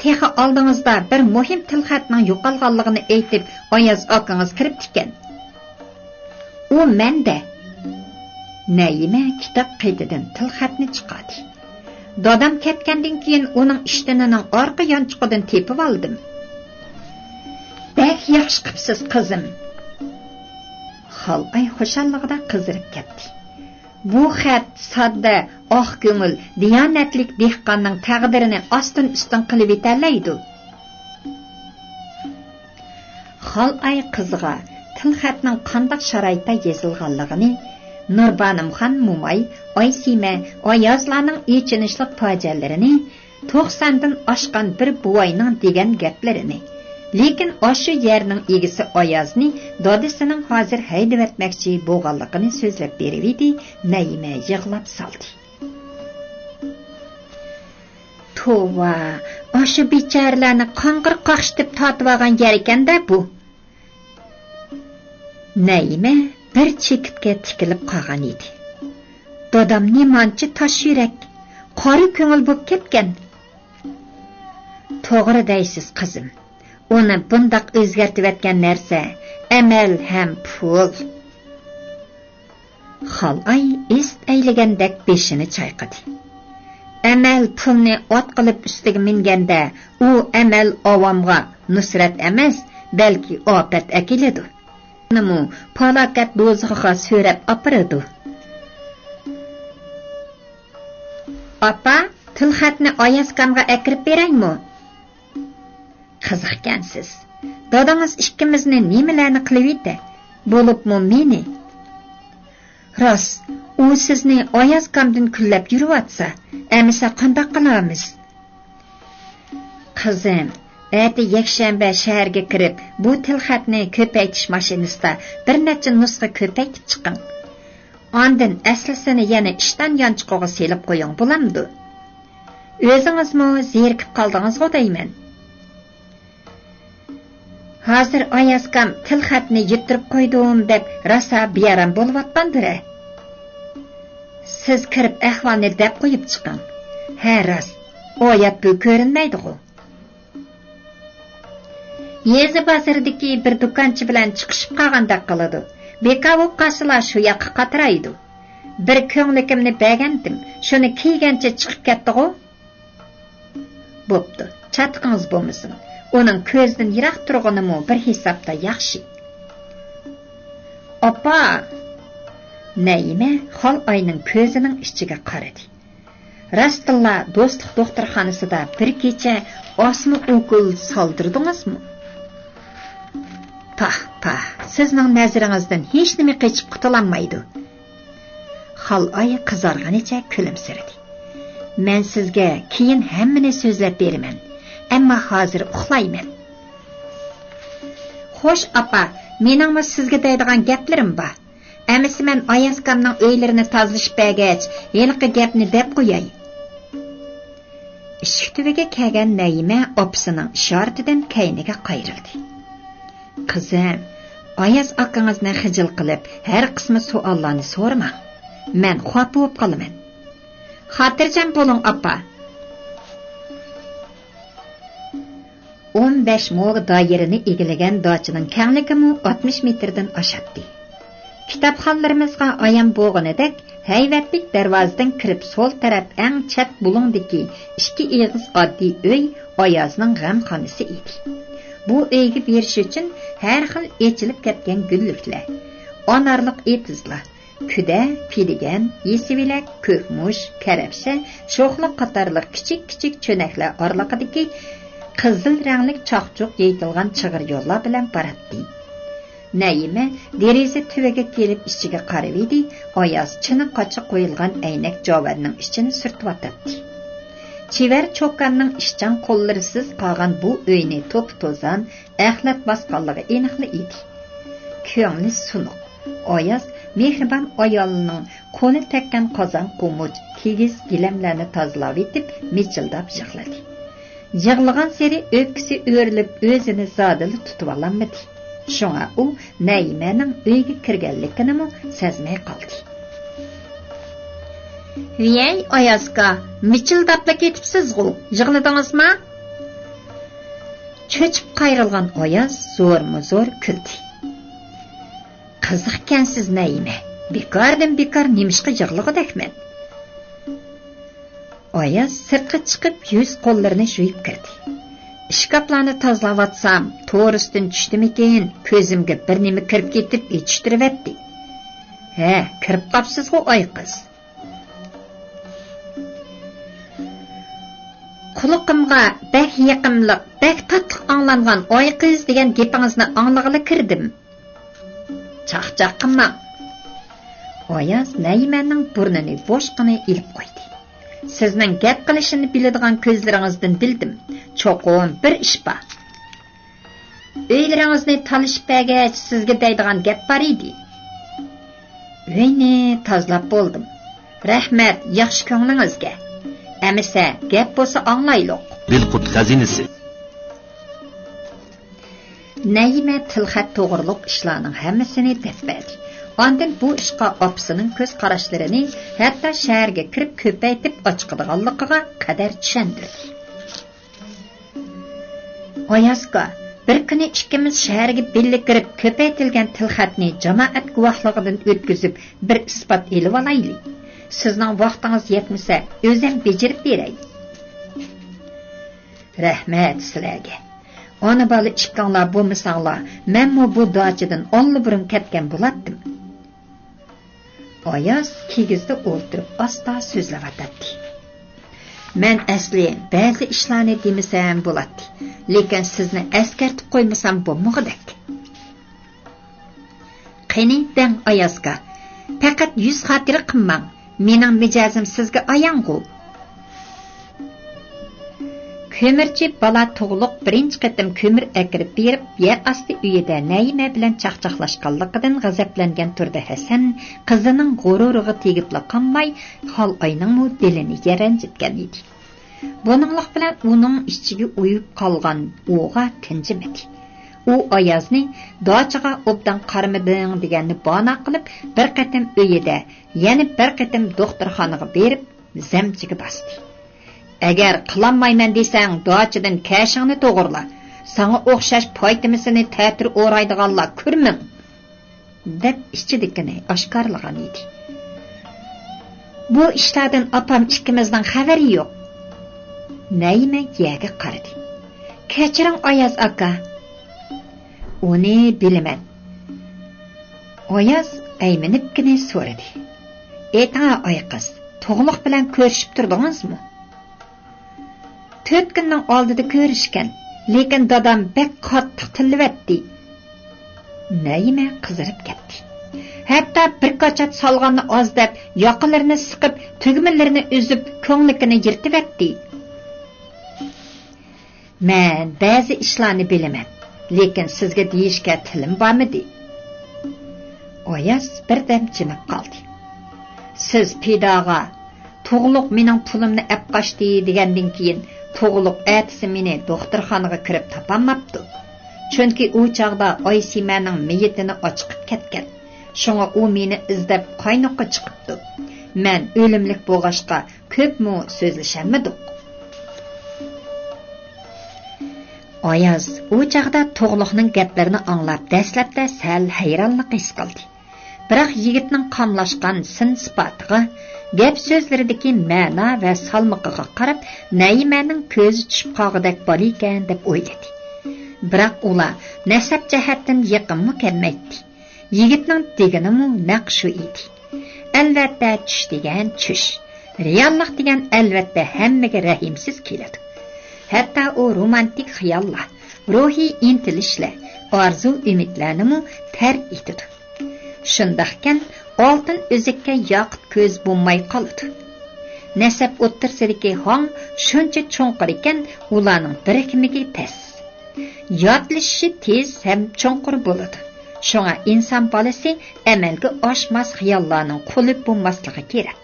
تېخى ئالدىڭىزدا بىر مۇھىم تىلخەتنىڭ يوقالغانلىقىنى ئېيتىپ، ئاياز ئاكىڭىز كىرىپتىكەن. ئۇ مەندە. نەئىمە كىتاب قېتىدىن تىلخەتنى چىقاردى. دادام كەتكەندىن كېيىن ئۇنىڭ ئىشتىنىنىڭ ئارقا يانچۇقىدىن تېپىۋالدىم. بەك ياخشى قىپسىز، قىزىم. خالئاي خۇشاللىقىدا قىزىرىپ كەتتى. بۇ خەت ساددە، ئاق كۆڭۈل، دىيانەتلىك دېھقاننىڭ تەقدىرىنى ئاستىن-ئۈستۈن قىلىۋېتەلەيدۇ. خالئاي قىزىغا تىلخەتنىڭ قانداق شارائىتتا يېزىلغانلىقىنى، نۇربانىمخان موماي، ئايسىمە، ئايازلارنىڭ ئېچىنىشلىق پاجىئەلىرىنى، توقساندىن ئاشقان بىر بوۋاينىڭ دېگەن گەپلىرىنى، لېكىن ئاشۇ يەرنىڭ ئىگىسى ئايازنى دادىسىنىڭ ھازىر ھەيدىۋەتمەكچى بولغانلىقىنى سۆزلەپ بېرىۋىدى، نەيىمە يىغلاپ سالدى. توۋا، ئاشۇ بىچارىلەرنى قاڭغىر قاقشىتىپ تارتىۋالغان يەركەن-دە بۇ. نەيىمە بىر چېكىتكە تىكىلىپ قالغان ئىدى. دادام نېمانچە تاش يۈرەك، قارا كۆڭۈل بولۇپ كەتكەن. توغرا دەيسىز، قىزىم. ئۇنى بۇنداق ئۆزگەرتىۋەتكەن نەرسە ئەمەل ھەم پۇل. خالئاي ئىستەيلىگەندەك بېشىنى چايقىدى. ئەمەل پۇلنى ئات قىلىپ ئۈستىگە مىنگەندە، ئۇ ئەمەل ئاۋامغا نۇسرەت ئەمەس، بەلكى ئاپەت ئەكېلىدۇ. ئۇنىمۇ پالاكەت دوزىخىغا سۆرەپ ئاپىرىدۇ. ئاپا، تىلخەتنى ئايازكامغا ئەكىرىپ بېرەيمۇ؟ قىزىقكەنسىز. دادىڭىز ئىككىمىزنى نېمىلەرنى قىلىۋېتە، بولۇپمۇ مېنى. راست، ئۇ سىزنى ئايازكامدىن كۈنلەپ يۈرۈۋاتسا، ئەمىسە قانداق قىلارمىز؟ قىزىم، ئەتە يەكشەنبە شەھەرگە كىرىپ، بۇ تىلخەتنى كۆپەيتىش ماشىنىسىدا بىر نەچچە نۇسخا كۆپەيتىپ چىقىڭ. ئاندىن ئەسلىسىنى يەنە ئىشتان يانچۇقىغا سېلىپ قويۇڭ، بولامدۇ؟ ئۆزىڭىزمۇ زېرىكىپ قالدىڭىزغۇ دەيمەن. ھازىر ئايازكام تىلخەتنى يىتتۈرۈپ قويدۇم دەپ راسا بىئارام بولۇۋاتقاندۇر-ە. سىز كىرىپ ئەھۋالنى دەپ قويۇپ چىقىڭ. ھە، راست، ئايات بۇ كۆرۈنمەيدىغۇ. يېزا بازىرىدىكى بىر دۇكانچى بىلەن چىقىشىپ قالغاندەك قىلىدۇ. بىكار بولۇپ قالسىلا شۇ ياققا قاترايدۇ. بىر كۆڭلىكىمنى بەرگەنتىم، شۇنى كىيگەنچە چىقىپ كەتتىغۇ. بوپتۇ، چاتىقىڭىز بولمىسۇن. ئۇنىڭ كۆزدىن يىراق تۇرغىنىمۇ بىر ھېسابتا ياخشى. ئاپا! نەيىمە خالئاينىڭ كۆزىنىڭ ئىچىگە قارىدى. راستتىنلا دوستلۇق دوختۇرخانىسىدا بىر كېچە ئاسما ئوكۇل سالدۇردىڭىزمۇ؟ پاھ، پاھ، سىزنىڭ نەزىرىڭىزدىن ھېچنېمە قېچىپ قۇتۇلالمايدۇ. خالئاي قىزارغىنىچە كۈلۈمسىرىدى. مەن سىزگە كېيىن ھەممىنى سۆزلەپ بېرىمەن، ئەمما ھازىر ئۇخلايمەن. خوش، ئاپا، مېنىڭمۇ سىزگە دەيدىغان گەپلىرىم بار. ئەمىسە مەن ئايازكامنىڭ ئۆيلىرىنى تازىلىشىپ بەرگەچ، ھېلىقى گەپنى دەپ قوياي. ئىشىك تۈۋىگە كەلگەن نەيىمە ئاپىسىنىڭ ئىشارىتىدىن كەينىگە قايرىلدى. قىزىم، ئاياز ئاكىڭىزنى خىجىل قىلىپ، ھەر قىسما سوئاللارنى سورىماڭ. مەن خاپا بولۇپ قالىمەن. خاتىرجەم بولۇڭ، ئاپا. ئون بەش مو دائىرىنى ئىگىلىگەن داچىنىڭ كەڭلىكىمۇ ئاتمىش مېتىردىن ئاشاتتى. كىتابخانلىرىمىزغا ئايان بولغىنىدەك، ھەيۋەتلىك دەرۋازىدىن كىرىپ سول تەرەپ ئەڭ چەت بۇلۇڭدىكى ئىككى ئېغىز ئاددىي ئۆي ئايازنىڭ غەمخانىسى ئىدى. بۇ ئۆيگە بېرىش ئۈچۈن ھەر خىل ئېچىلىپ كەتكەن گۈللۈكلەر، ئانارلىق ئېتىزلار، كۈدە، پىدىگەن، يېسىۋېلەك، كۆكمۇچ، كەرەپشە، شوخلا قاتارلىق كىچىك-كىچىك چۆنەكلەر ئارىلىقىدىكى قىزىل رەڭلىك چاقچۇق يېيىتىلغان چىغىر يوللار بىلەن باراتتى. نەيىمە دېرىزە تۈۋىگە كېلىپ ئىچىگە قارىۋىدى، ئاياز چىنە قاچا قويۇلغان ئەينەك جاۋەرنىڭ ئىچىنى سۈرتۈۋاتاتتى. چېۋەر چوكاننىڭ ئىشچان قوللىرىسىز قالغان بۇ ئۆينى توپا-توزان، ئەخلەت باسقانلىقى ئېنىقلا ئىدى. كۆڭلى سۇنۇق، ئاياز مېھرىبان ئايالىنىڭ قولى تەگكەن قازان-قومۇچ، كىگىز گىلەملەرنى تازىلاۋېتىپ مىچىلداپ يىغلىدى. يىغلىغانسېرى ئۆپكىسى ئۆرۈلۈپ، ئۆزىنى زادىلا تۇتۇۋالالمىدى. شۇڭا ئۇ نەيىمەنىڭ ئۆيگە كىرگەنلىكىنىمۇ سەزمەي قالدى. ۋىيەي، ئايازكا، مىچىلداپلا كېتىپسىزغۇ، يىغلىدىڭىزما؟ چۆچۈپ قايرىلغان ئاياز زورمۇ زور كۈلدى. قىزىقكەنسىز نەيىمە، بىكاردىن بىكار نېمىشقا يىغلىغۇدەكمەن؟ ئاياز سىرتقا چىقىپ يۈز قوللىرىنى يۇيۇپ كىردى. ئىشكاپلارنى تازىلاۋاتسام، تورۇستىن چۈشتىمىكىن، كۆزۈمگە بىر نېمە كىرىپ كېتىپ ئېچىشتۇرۇۋەتتى. ھە، كىرىپ قاپسىزغۇ ئاي قىز. قۇلىقىمغا بەك يېقىملىق، بەك تاتلىق ئاڭلانغان ئايقىز دېگەن گېپىڭىزنى ئاڭلىغىلى كىردىم. چاقچاق قىلماڭ. ئاياز نەيىمەنىڭ بۇرنىنى بوشقىنى ئېلىپ قويدى. سىزنىڭ گەپ قىلىشىنى بىلىدىغان كۆزلىرىڭىزدىن بىلدىم. چوقۇم بىر ئىش بار. ئۆيلىرىڭىزنى تالىشىپ بەرگەچ، سىزگە دەيدىغان گەپ بار ئىدى. ئۆينى تازىلاپ بولدۇم. رەھمەت، ياخشى كۆڭلىڭىزگە. ئەمىسە، گەپ بولسا ئاڭلايلۇق. بىلقۇت خەزىنىسى. نەيىمە تىلخەت توغرۇلۇق ئىشلارنىڭ ھەممىسىنى دەپ بەردى. ئاندىن بۇ ئىشقا ئاپىسىنىڭ كۆز قاراشلىرىنى، ھەتتا شەھەرگە كىرىپ كۆپەيتىپ ئاچىقىدىغانلىقىغا قەدەر چۈشەندۈردى. ئايازكا، بىر كۈنى ئىككىمىز شەھەرگە بىللە كىرىپ، كۆپەيتىلگەن تىلخەتنى جامائەت گۇۋاھلىقىدىن ئۆتكۈزۈپ، بىر ئىسپات ئېلىۋالايلى. سىزنىڭ ۋاقتىڭىز يەتمىسە، ئۆزۈم بېجىرىپ بېرەي. رەھمەت سىلەرگە. ئانا-بالا ئىككىڭلار بولمىساڭلار، مەنمۇ بۇ داچىدىن ئاللىبۇرۇن كەتكەن بولاتتىم. ئاياز كىگىزدە ئولتۇرۇپ ئاستا سۆزلەۋاتاتتى. مەن ئەسلى بەزى ئىشلارنى دېمىسەم بولاتتى، لېكىن سىزنى ئەسكەرتىپ قويمىسام بولمىغۇدەك. قېنى دەڭ ئايازكا، پەقەت يۈز خاتىرە قىلماڭ، مېنىڭ مىجەزىم سىزگە ئايانغۇ. كۆمۈرچى بالا تۇغلۇق بىرىنچى قېتىم كۆمۈر ئەكىرىپ بېرىپ، يەر ئاستى ئۆيىدە نەيىمە بىلەن چاقچاقلاشقانلىقىدىن غەزەپلەنگەن تۇردى ھەسەن قىزىنىڭ غۇرۇرىغا تېگىپلا قالماي، خالئاينىڭمۇ دىلىنى يەرەنجىتكەن ئىدى. بۇنىڭلىق بىلەن ئۇنىڭ ئىچىگە ئۇيۇپ قالغان ئوغا تىنجىمىدى. ئۇ ئايازنى داچىغا ئوبدان قارىمىدىڭ دېگەننى بانا قىلىپ، بىر قېتىم ئۆيىدە، يەنە بىر قېتىم دوختۇرخانىغا بېرىپ، زەمچىگە باستى. ئەگەر قىلالمايمەن دېسەڭ، داچىدىن كەشىڭنى توغرىلا. ساڭا ئوخشاش پايتىمىسىنى تەتۈر ئورايدىغانلار كۆرمىڭ، دەپ ئىچىدىكىنى ئاشكارىلىغان ئىدى. بۇ ئىشلاردىن ئاپام ئىككىمىزنىڭ خەۋىرى يوق. نەيىمە يەرگە قارىدى. كەچۈرۈڭ ئاياز ئاكا. ئۇنى بىلىمەن. ئاياز ئەيمىنىپكىنە سورىدى. ئېيتىڭا ئايقىز، تۇغلۇق بىلەن كۆرۈشۈپ تۇردىڭىزمۇ؟ تۆت كۈننىڭ ئالدىدا كۆرۈشكەن، لېكىن دادام بەك قاتتىق تىللىۋەتتى. نەيىمە قىزىرىپ كەتتى. ھەتتا بىر كاچات سالغاننى ئاز دەپ، ياقىلىرىنى سىقىپ، تۈگمىلىرىنى ئۈزۈپ، كۆڭلىكىنى يىرتىۋەتتى. مەن بەزى ئىشلارنى بىلىمەن، لېكىن سىزگە دېيىشكە تىلىم بارمىدى. ئاياز بىردەم جىمىپ قالدى. سىز پىداغا، تۇغلۇق مېنىڭ پۇلۇمنى ئەپ قاچتى دېگەندىن كېيىن، تۇغلۇق ئەتىسى مېنى دوختۇرخانىغا كىرىپ تاپالماپتۇ. چۈنكى ئۇ چاغدا ئايسىمەنىڭ مېيىتىنى ئاچىقىپ كەتكەن. شۇڭا ئۇ مېنى ئىزدەپ قاينۇققا چىقىپتۇ. مەن ئۆلۈملۈك بولغاچقا، كۆپمۇ سۆزلىشەلمىدۇق. ئاياز ئۇ چاغدا تۇغلۇقنىڭ گەپلىرىنى ئاڭلاپ، دەسلەپتە سەل ھەيرانلىق ھېس قىلدى. بىراق يىگىتنىڭ قاملاشقان سىن-سىپاتىغا، گەپ-سۆزلىرىدىكى مەنا ۋە سالمىقىغا قاراپ، نەيىمەنىڭ كۆزى چۈشۈپ قالغۇدەك بالىكەن دەپ ئويلىدى. بىراق ئۇلار نەسەب جەھەتتىن يېقىنمۇ كەلمەيتتى. يىگىتنىڭ دېگىنىمۇ نەق شۇ ئىدى. ئەلۋەتتە، چۈش دېگەن چۈش. رېئاللىق دېگەن، ئەلۋەتتە، ھەممىگە رەھىمسىز كېلىدۇ. ھەتتا ئۇ رومانتىك خىياللار، روھىي ئىنتىلىشلار، ئارزۇ-ئۈمىدلەرنىمۇ تەرك ئېتىدۇ. شۇنداقكەن، ئالتۇن ئۈزۈككە ياقۇت كۆز بولماي قالىدۇ. نەسەب ئوتتۇرىسىدىكى ھاڭ شۇنچە چوڭقۇر ئىكەن، ئۇلارنىڭ بىرىكمىكى تەس. ياتلىشىشى تېز ھەم چوڭقۇر بولىدۇ. شۇڭا ئىنسان بالىسى ئەمەلگە ئاشماس خىياللارنىڭ قۇلى بولماسلىقى كېرەك.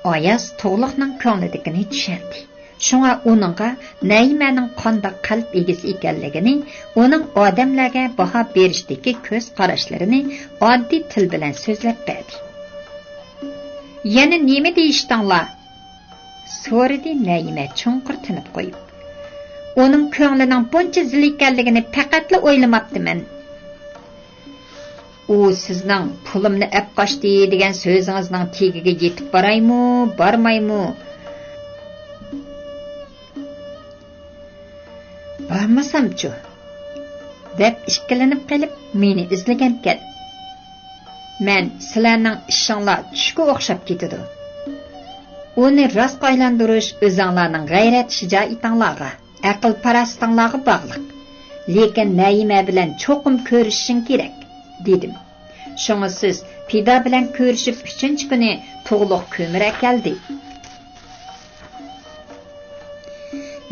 ئاياز تۇغلۇقنىڭ كۆڭلىدىكىنى چۈشەندى. شۇڭا ئۇنىڭغا نەيىمەنىڭ قانداق قەلب ئىگىسى ئىكەنلىكىنى، ئۇنىڭ ئادەملەرگە باھا بېرىشتىكى كۆز قاراشلىرىنى ئاددىي تىل بىلەن سۆزلەپ بەردى. يەنە نېمە دېيىشتىڭلار؟ سورىدى نەيىمە چوڭقۇر تىنىپ قويۇپ. ئۇنىڭ كۆڭلىنىڭ بۇنچە زىل ئىكەنلىكىنى پەقەتلا ئويلىماپتىمەن. ئۇ سىزنىڭ پۇلۇمنى ئەپ قاچتى دېگەن سۆزىڭىزنىڭ تېگىگە يېتىپ بارايمۇ، بارمايمۇ؟ بارمىسامچۇ؟ دەپ ئىككىلىنىپ قېلىپ مېنى ئىزدىگەنكەن. مەن سىلەرنىڭ ئىشىڭلار چۈشكە ئوخشاپ كېتىدۇ. ئۇنى راستقا ئايلاندۇرۇش ئۆزۈڭلارنىڭ غەيرەت-شىجائىتىڭلارغا، ئەقىل-پاراسىتىڭلارغا باغلىق. لېكىن نەيىمە بىلەن چوقۇم كۆرۈشۈشۈڭ كېرەك، دېدىم. شۇڭا سىز پىدا بىلەن كۆرۈشۈپ ئۈچىنچى كۈنى تۇغلۇق كۆمۈر ئەكەلدى.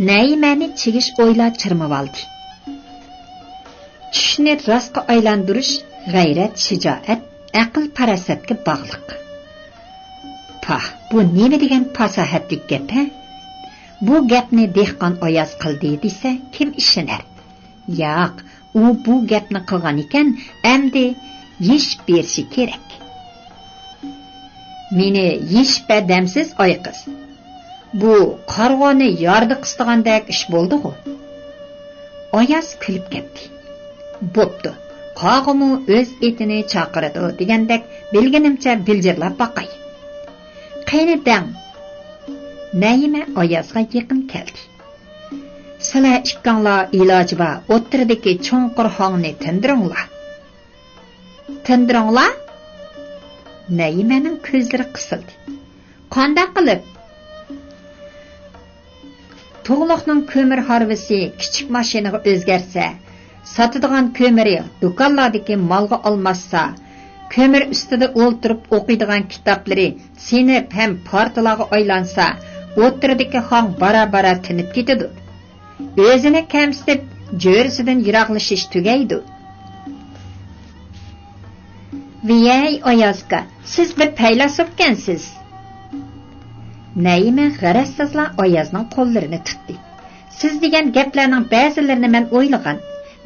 نەيىمەنى چىگىش ئويلار چىرمىۋالدى. چۈشنى راستقا ئايلاندۇرۇش غەيرەت، شىجائەت، ئەقىل-پاراسەتكە باغلىق. پاھ، بۇ نېمە دېگەن پاساھەتلىك گەپ، ھە؟ بۇ گەپنى دېھقان ئاياز قىلدى دېسە، كىم ئىشىنەر؟ ياق، ئۇ بۇ گەپنى قىلغان ئىكەن، ئەمدى يېشىپ بېرىشى كېرەك. مېنى يېشىپ بەر دەمسىز، ئاي قىز. بۇ قارىغۇنى ياردا قىستىغاندەك ئىش بولدىغۇ. ئاياز كۈلۈپ كەتتى. بوپتۇ، قاغىمۇ ئۆز ئېتىنى چاقىرىدۇ دېگەندەك بىلگىنىمچە بىلجىرلاپ باقاي. قېنى دەڭ. نەيىمە ئايازغا يېقىن كەلدى. سىلەر ئىككىڭلار ئىلاجى بار ئوتتۇرىدىكى چوڭقۇر ھاڭنى تىندۇرۇڭلار. تىندۇرۇڭلار؟ نەيىمەنىڭ كۆزلىرى قىسىلدى. قانداق قىلىپ؟ تۇغلۇقنىڭ كۆمۈر ھارۋىسى كىچىك ماشىنىغا ئۆزگەرسە، ساتىدىغان كۆمۈرى دۇكانلاردىكى مالغا ئالماشسا، كۆمۈر ئۈستىدە ئولتۇرۇپ ئوقۇيدىغان كىتابلىرى سىنىپ ھەم پارتىلارغا ئايلانسا، ئوتتۇرىدىكى ھاڭ بارا-بارا تىنىپ كېتىدۇ. ئۆزىنى كەمسىتىپ، جۆرىسىدىن يىراقلىشىش تۈگەيدۇ. ۋىيەي، ئايازكا، سىز بىر پەيلاسوپكەنسىز. نەيىمە غەرەزسىزلا ئايازنىڭ قوللىرىنى تۇتتى. سىز دېگەن گەپلەرنىڭ بەزىلىرىنى مەن ئويلىغان.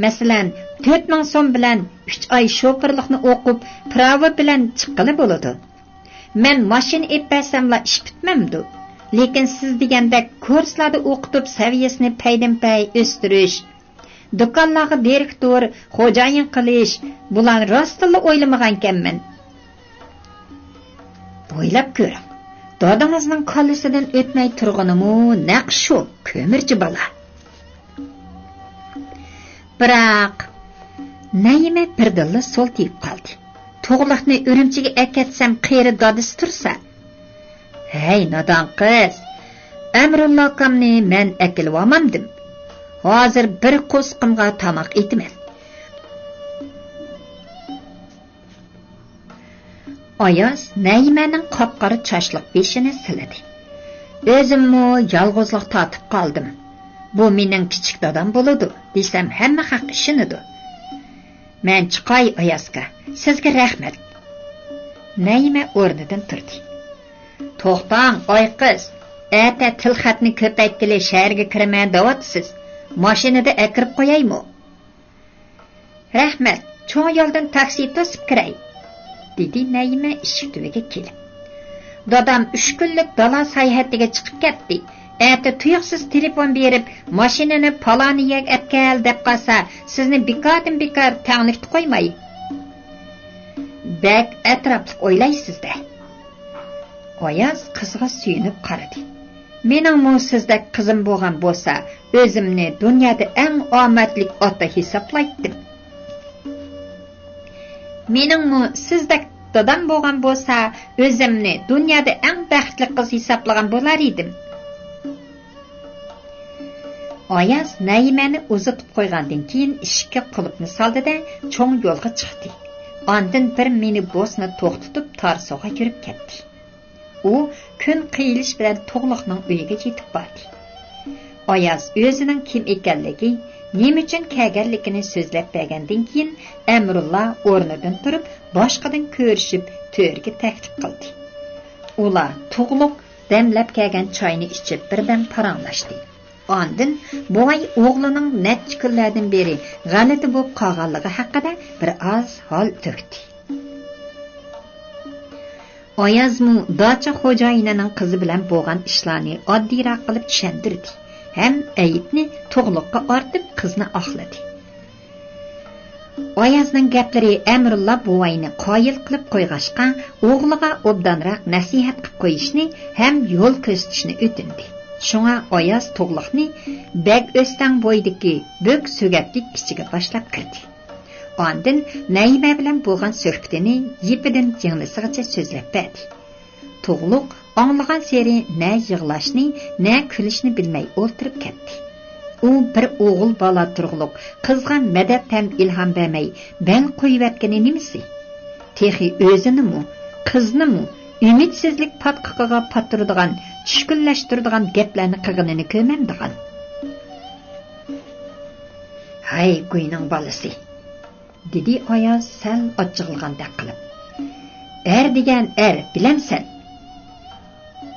مەسىلەن، تۆت مىڭ سوم بىلەن ئۈچ ئاي شوپۇرلۇقنى ئوقۇپ، پىراۋا بىلەن چىققىلى بولىدۇ. مەن ماشىنا ئېلىپ بەرسەملا ئىش پۈتمەمدۇ؟ لېكىن سىز دېگەندەك كۇرسلاردا ئوقۇتۇپ سەۋىيەسىنى پەيدىنپەي ئۆستۈرۈش، دۇكانلارغا دىرېكتور، خوجايىن قىلىش، بۇلارنى راستتىنلا ئويلىمىغانىكەنمەن. ئويلاپ كۆرۈڭ، دادىڭىزنىڭ كاللىسىدىن ئۆتمەي تۇرغىنىمۇ نەق شۇ كۆمۈرچى بالا. بىراق، نەيىمە بىردىنلا سولتىيىپ قالدى. تۇغلۇقنى ئۈرۈمچىگە ئەكەتسەم، قېرى دادىسى تۇرسا. ھەي، نادان قىز! ئەمرۇللا ئاكامنى مەن ئەكېلىۋالمامدىم. ھازىر بىر قورسىقىمغا تاماق ئېتىمەن. ئاياز نەيىمەنىڭ قاپقارا چاچلىق بېشىنى سىلىدى. ئۆزۈممۇ يالغۇزلۇق تارتىپ قالدىم. بۇ مېنىڭ كىچىك دادام بولىدۇ دېسەم، ھەممە خەق ئىشىنىدۇ. مەن چىقاي، ئايازكا، سىزگە رەھمەت. نەيىمە ئورنىدىن تۇردى. توختاڭ، ئاي قىز، ئەتە تىلخەتنى كۆپەيتكىلى شەھەرگە كىرىمەن دەۋاتىسىز. ماشىنىدا ئەكىرىپ قويايمۇ؟ رەھمەت، چوڭ يولدىن تاكسى توسۇپ كىرەي، دېدى نەيىمە ئىشىك تۈۋىگە كېلىپ. دادام ئۈچ كۈنلۈك دالا ساياھىتىگە چىقىپ كەتتى. ئەتە تۇيۇقسىز تېلېفون بېرىپ، ماشىنىنى پالانى يەرگە ئەپكەل دەپ قالسا، سىزنى بىكاردىن بىكار تەڭلىكتە قويماي. بەك ئەتراپلىق ئويلايسىز-دە. ئاياز قىزغا سۆيۈنۈپ قارىدى. مېنىڭمۇ سىزدەك قىزىم بولغان بولسا، ئۆزۈمنى دۇنيادا ئەڭ ئامەتلىك ئاتا ھېسابلايتتىم. مېنىڭمۇ سىزدەك دادام بولغان بولسا، ئۆزۈمنى دۇنيادا ئەڭ بەختلىك قىز ھېسابلىغان بولار ئىدىم. ئاياز نەيىمەنى ئۇزىتىپ قويغاندىن كېيىن، ئىشىككە قۇلۇپنى سالدى-دە، چوڭ يولغا چىقتى. ئاندىن بىر مىنىبۇسنى توختىتىپ، تارسۇغا يۈرۈپ كەتتى. ئۇ كۈن قىيىلىش بىلەن تۇغلۇقنىڭ ئۆيىگە يېتىپ باردى. ئاياز ئۆزىنىڭ كىم ئىكەنلىكى، نېمە ئۈچۈن كەلگەنلىكىنى سۆزلەپ بەرگەندىن كېيىن، ئەمرۇللا ئورنىدىن تۇرۇپ، باشقىدىن كۆرۈشۈپ، تۆرگە تەكلىپ قىلدى. ئۇلار تۇغلۇق دەملەپ كەلگەن چاينى ئىچىپ، بىردەم پاراڭلاشتى. ئاندىن بوۋاي ئوغلىنىڭ نەچچە كۈنلەردىن بېرى غەلىتە بولۇپ قالغانلىقى ھەققىدە بىر ئاز ھال تۆكتى. ئايازمۇ داچا خوجايىنىنىڭ قىزى بىلەن بولغان ئىشلارنى ئاددىيراق قىلىپ چۈشەندۈردى ھەم ئەيىبنى تۇغلۇققا ئارتىپ، قىزنى ئاقلىدى. ئايازنىڭ گەپلىرى ئەمرۇللا بوۋاينى قايىل قىلىپ قويغاچقا، ئوغلىغا ئوبدانراق نەسىھەت قىلىپ قويۇشنى ھەم يول كۆرسىتىشنى ئۆتۈندى. شۇڭا ئاياز تۇغلۇقنى بەگ ئۆستەڭ بويىدىكى بۆك سۆگەتلىك ئىچىگە باشلاپ كىردى. ئاندىن نەيىمە بىلەن بولغان سۆھبىتىنى يىپىدىن يىڭنىسىغىچە سۆزلەپ بەردى. تۇغلۇق ئاڭلىغانسېرى نە يىغلاشنى، نە كۈلۈشنى بىلمەي ئولتۇرۇپ كەتتى. ئۇ بىر ئوغۇل بالا تۇرغۇلۇق قىزغا مەدەت ھەم ئىلھام بەرمەي، بەل قويۇۋەتكىنى نېمىسى؟ تېخى ئۆزىنىمۇ، قىزنىمۇ ئۈمىدسىزلىك پاتقىقىغا پاتتۇرىدىغان، چۈشكۈنلەشتۈرىدىغان گەپلەرنى قىلغىنىنى كۆرمەمدىغان. ھەي، گۇينىڭ بالىسى! دېدى ئاياز سەل ئاچچىقلىغاندەك قىلىپ. ئەر دېگەن ئەر، بىلەمسەن؟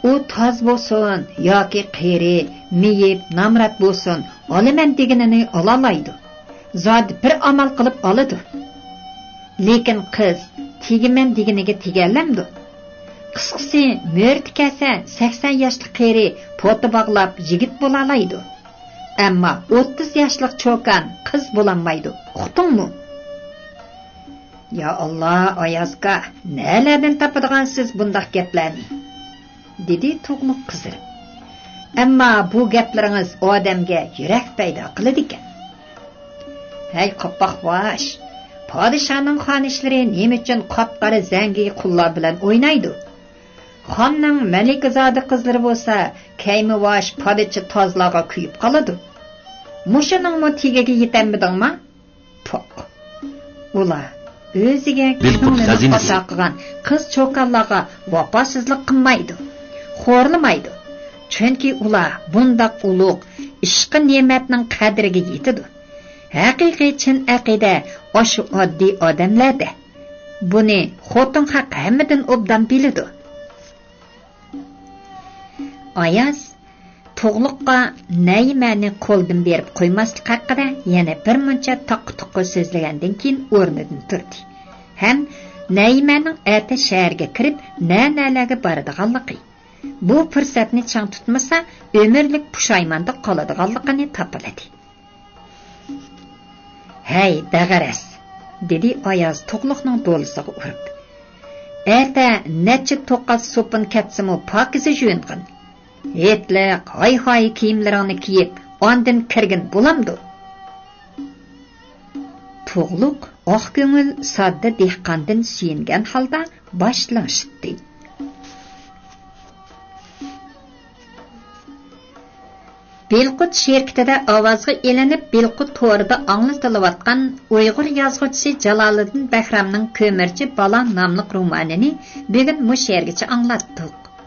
ئۇ تاز بولسۇن ياكى قېرى، مېيىپ، نامرات بولسۇن، ئالىمەن دېگىنىنى ئالالايدۇ. زادى بىر ئامال قىلىپ ئالىدۇ. لېكىن قىز تېگىمەن دېگىنىگە تېگەلەمدۇ؟ قىسقىسى، مۆرىتى كەلسە، سەكسەن ياشلىق قېرى پوتا باغلاپ يىگىت بولالايدۇ. ئەمما ئوتتۇز ياشلىق چوكان قىز بولالمايدۇ. ئۇقتۇڭمۇ؟ يا ئاللا، ئايازكا، نەلەردىن تاپىدىغانسىز بۇنداق گەپلەرنى؟ دېدى تۇغلۇق قىزىرىپ. ئەمما بۇ گەپلىرىڭىز ئادەمگە يۈرەك پەيدا قىلىدىكەن. ھەي، قاپاق باش! پادىشاھنىڭ خانىشلىرى نېمە ئۈچۈن قاپقارا زەڭگى قۇللار بىلەن ئوينايدۇ؟ خاننىڭ مەلىكىزادە قىزلىرى بولسا كەيمىۋاش پادىچى تازلارغا كۆيۈپ قالىدۇ. مۇشۇنىڭمۇ تېگىگە يېتەلمىدىڭما؟ پوق! ئۇلار ئۆزىگە كۆڭلىنى ئاتا قىلغان قىز چوكانلارغا ۋاپاسىزلىق قىلمايدۇ، خورلىمايدۇ. چۈنكى ئۇلار بۇنداق ئۇلۇغ ئىشقى نېمەتنىڭ قەدرىگە يېتىدۇ. ھەقىقىي چىن ئەقىدە ئاشۇ ئاددىي ئادەملەردە. بۇنى خوتۇن خەق ھەممىدىن ئوبدان بىلىدۇ. ئاياز تۇغلۇققا نەيىمەنى قولدىن بېرىپ قويماسلىق ھەققىدە يەنە بىر مۇنچە تاققا-تۇققا سۆزلىگەندىن كېيىن ئورنىدىن تۇردى ھەم نەيىمەنىڭ ئەتە شەھەرگە كىرىپ نە-نەلەرگە بارىدىغانلىقى، بۇ پۇرسەتنى چىڭ تۇتمىسا ئۆمۈرلۈك پۇشايماندا قالىدىغانلىقىنى تاپىلىدى. ھەي، دەغەرەس! دېدى ئاياز تۇغلۇقنىڭ دولىسىغا ئۇرۇپ. ئەتە نەچچە توقاچ سوپۇن كەتسىمۇ پاكىزە يۇيۇنغىن. ھېيتلىق ھاي-ھاي كىيىملىرىڭنى كىيىپ، ئاندىن كىرگىن بولامدۇ؟ تۇغلۇق ئاق كۆڭۈل ساددا دېھقاندىن سۆيۈنگەن ھالدا باش لىڭشىتتى. بىلقۇت شىركىتىدە ئاۋازغا ئېلىنىپ، بىلقۇت تورىدا ئاڭلىتىلىۋاتقان ئۇيغۇر يازغۇچىسى جالالىدىن بەھرامنىڭ كۆمۈرچى بالا ناملىق رومانىنى بۈگۈن مۇشۇ يەرگىچە ئاڭلاتتۇق.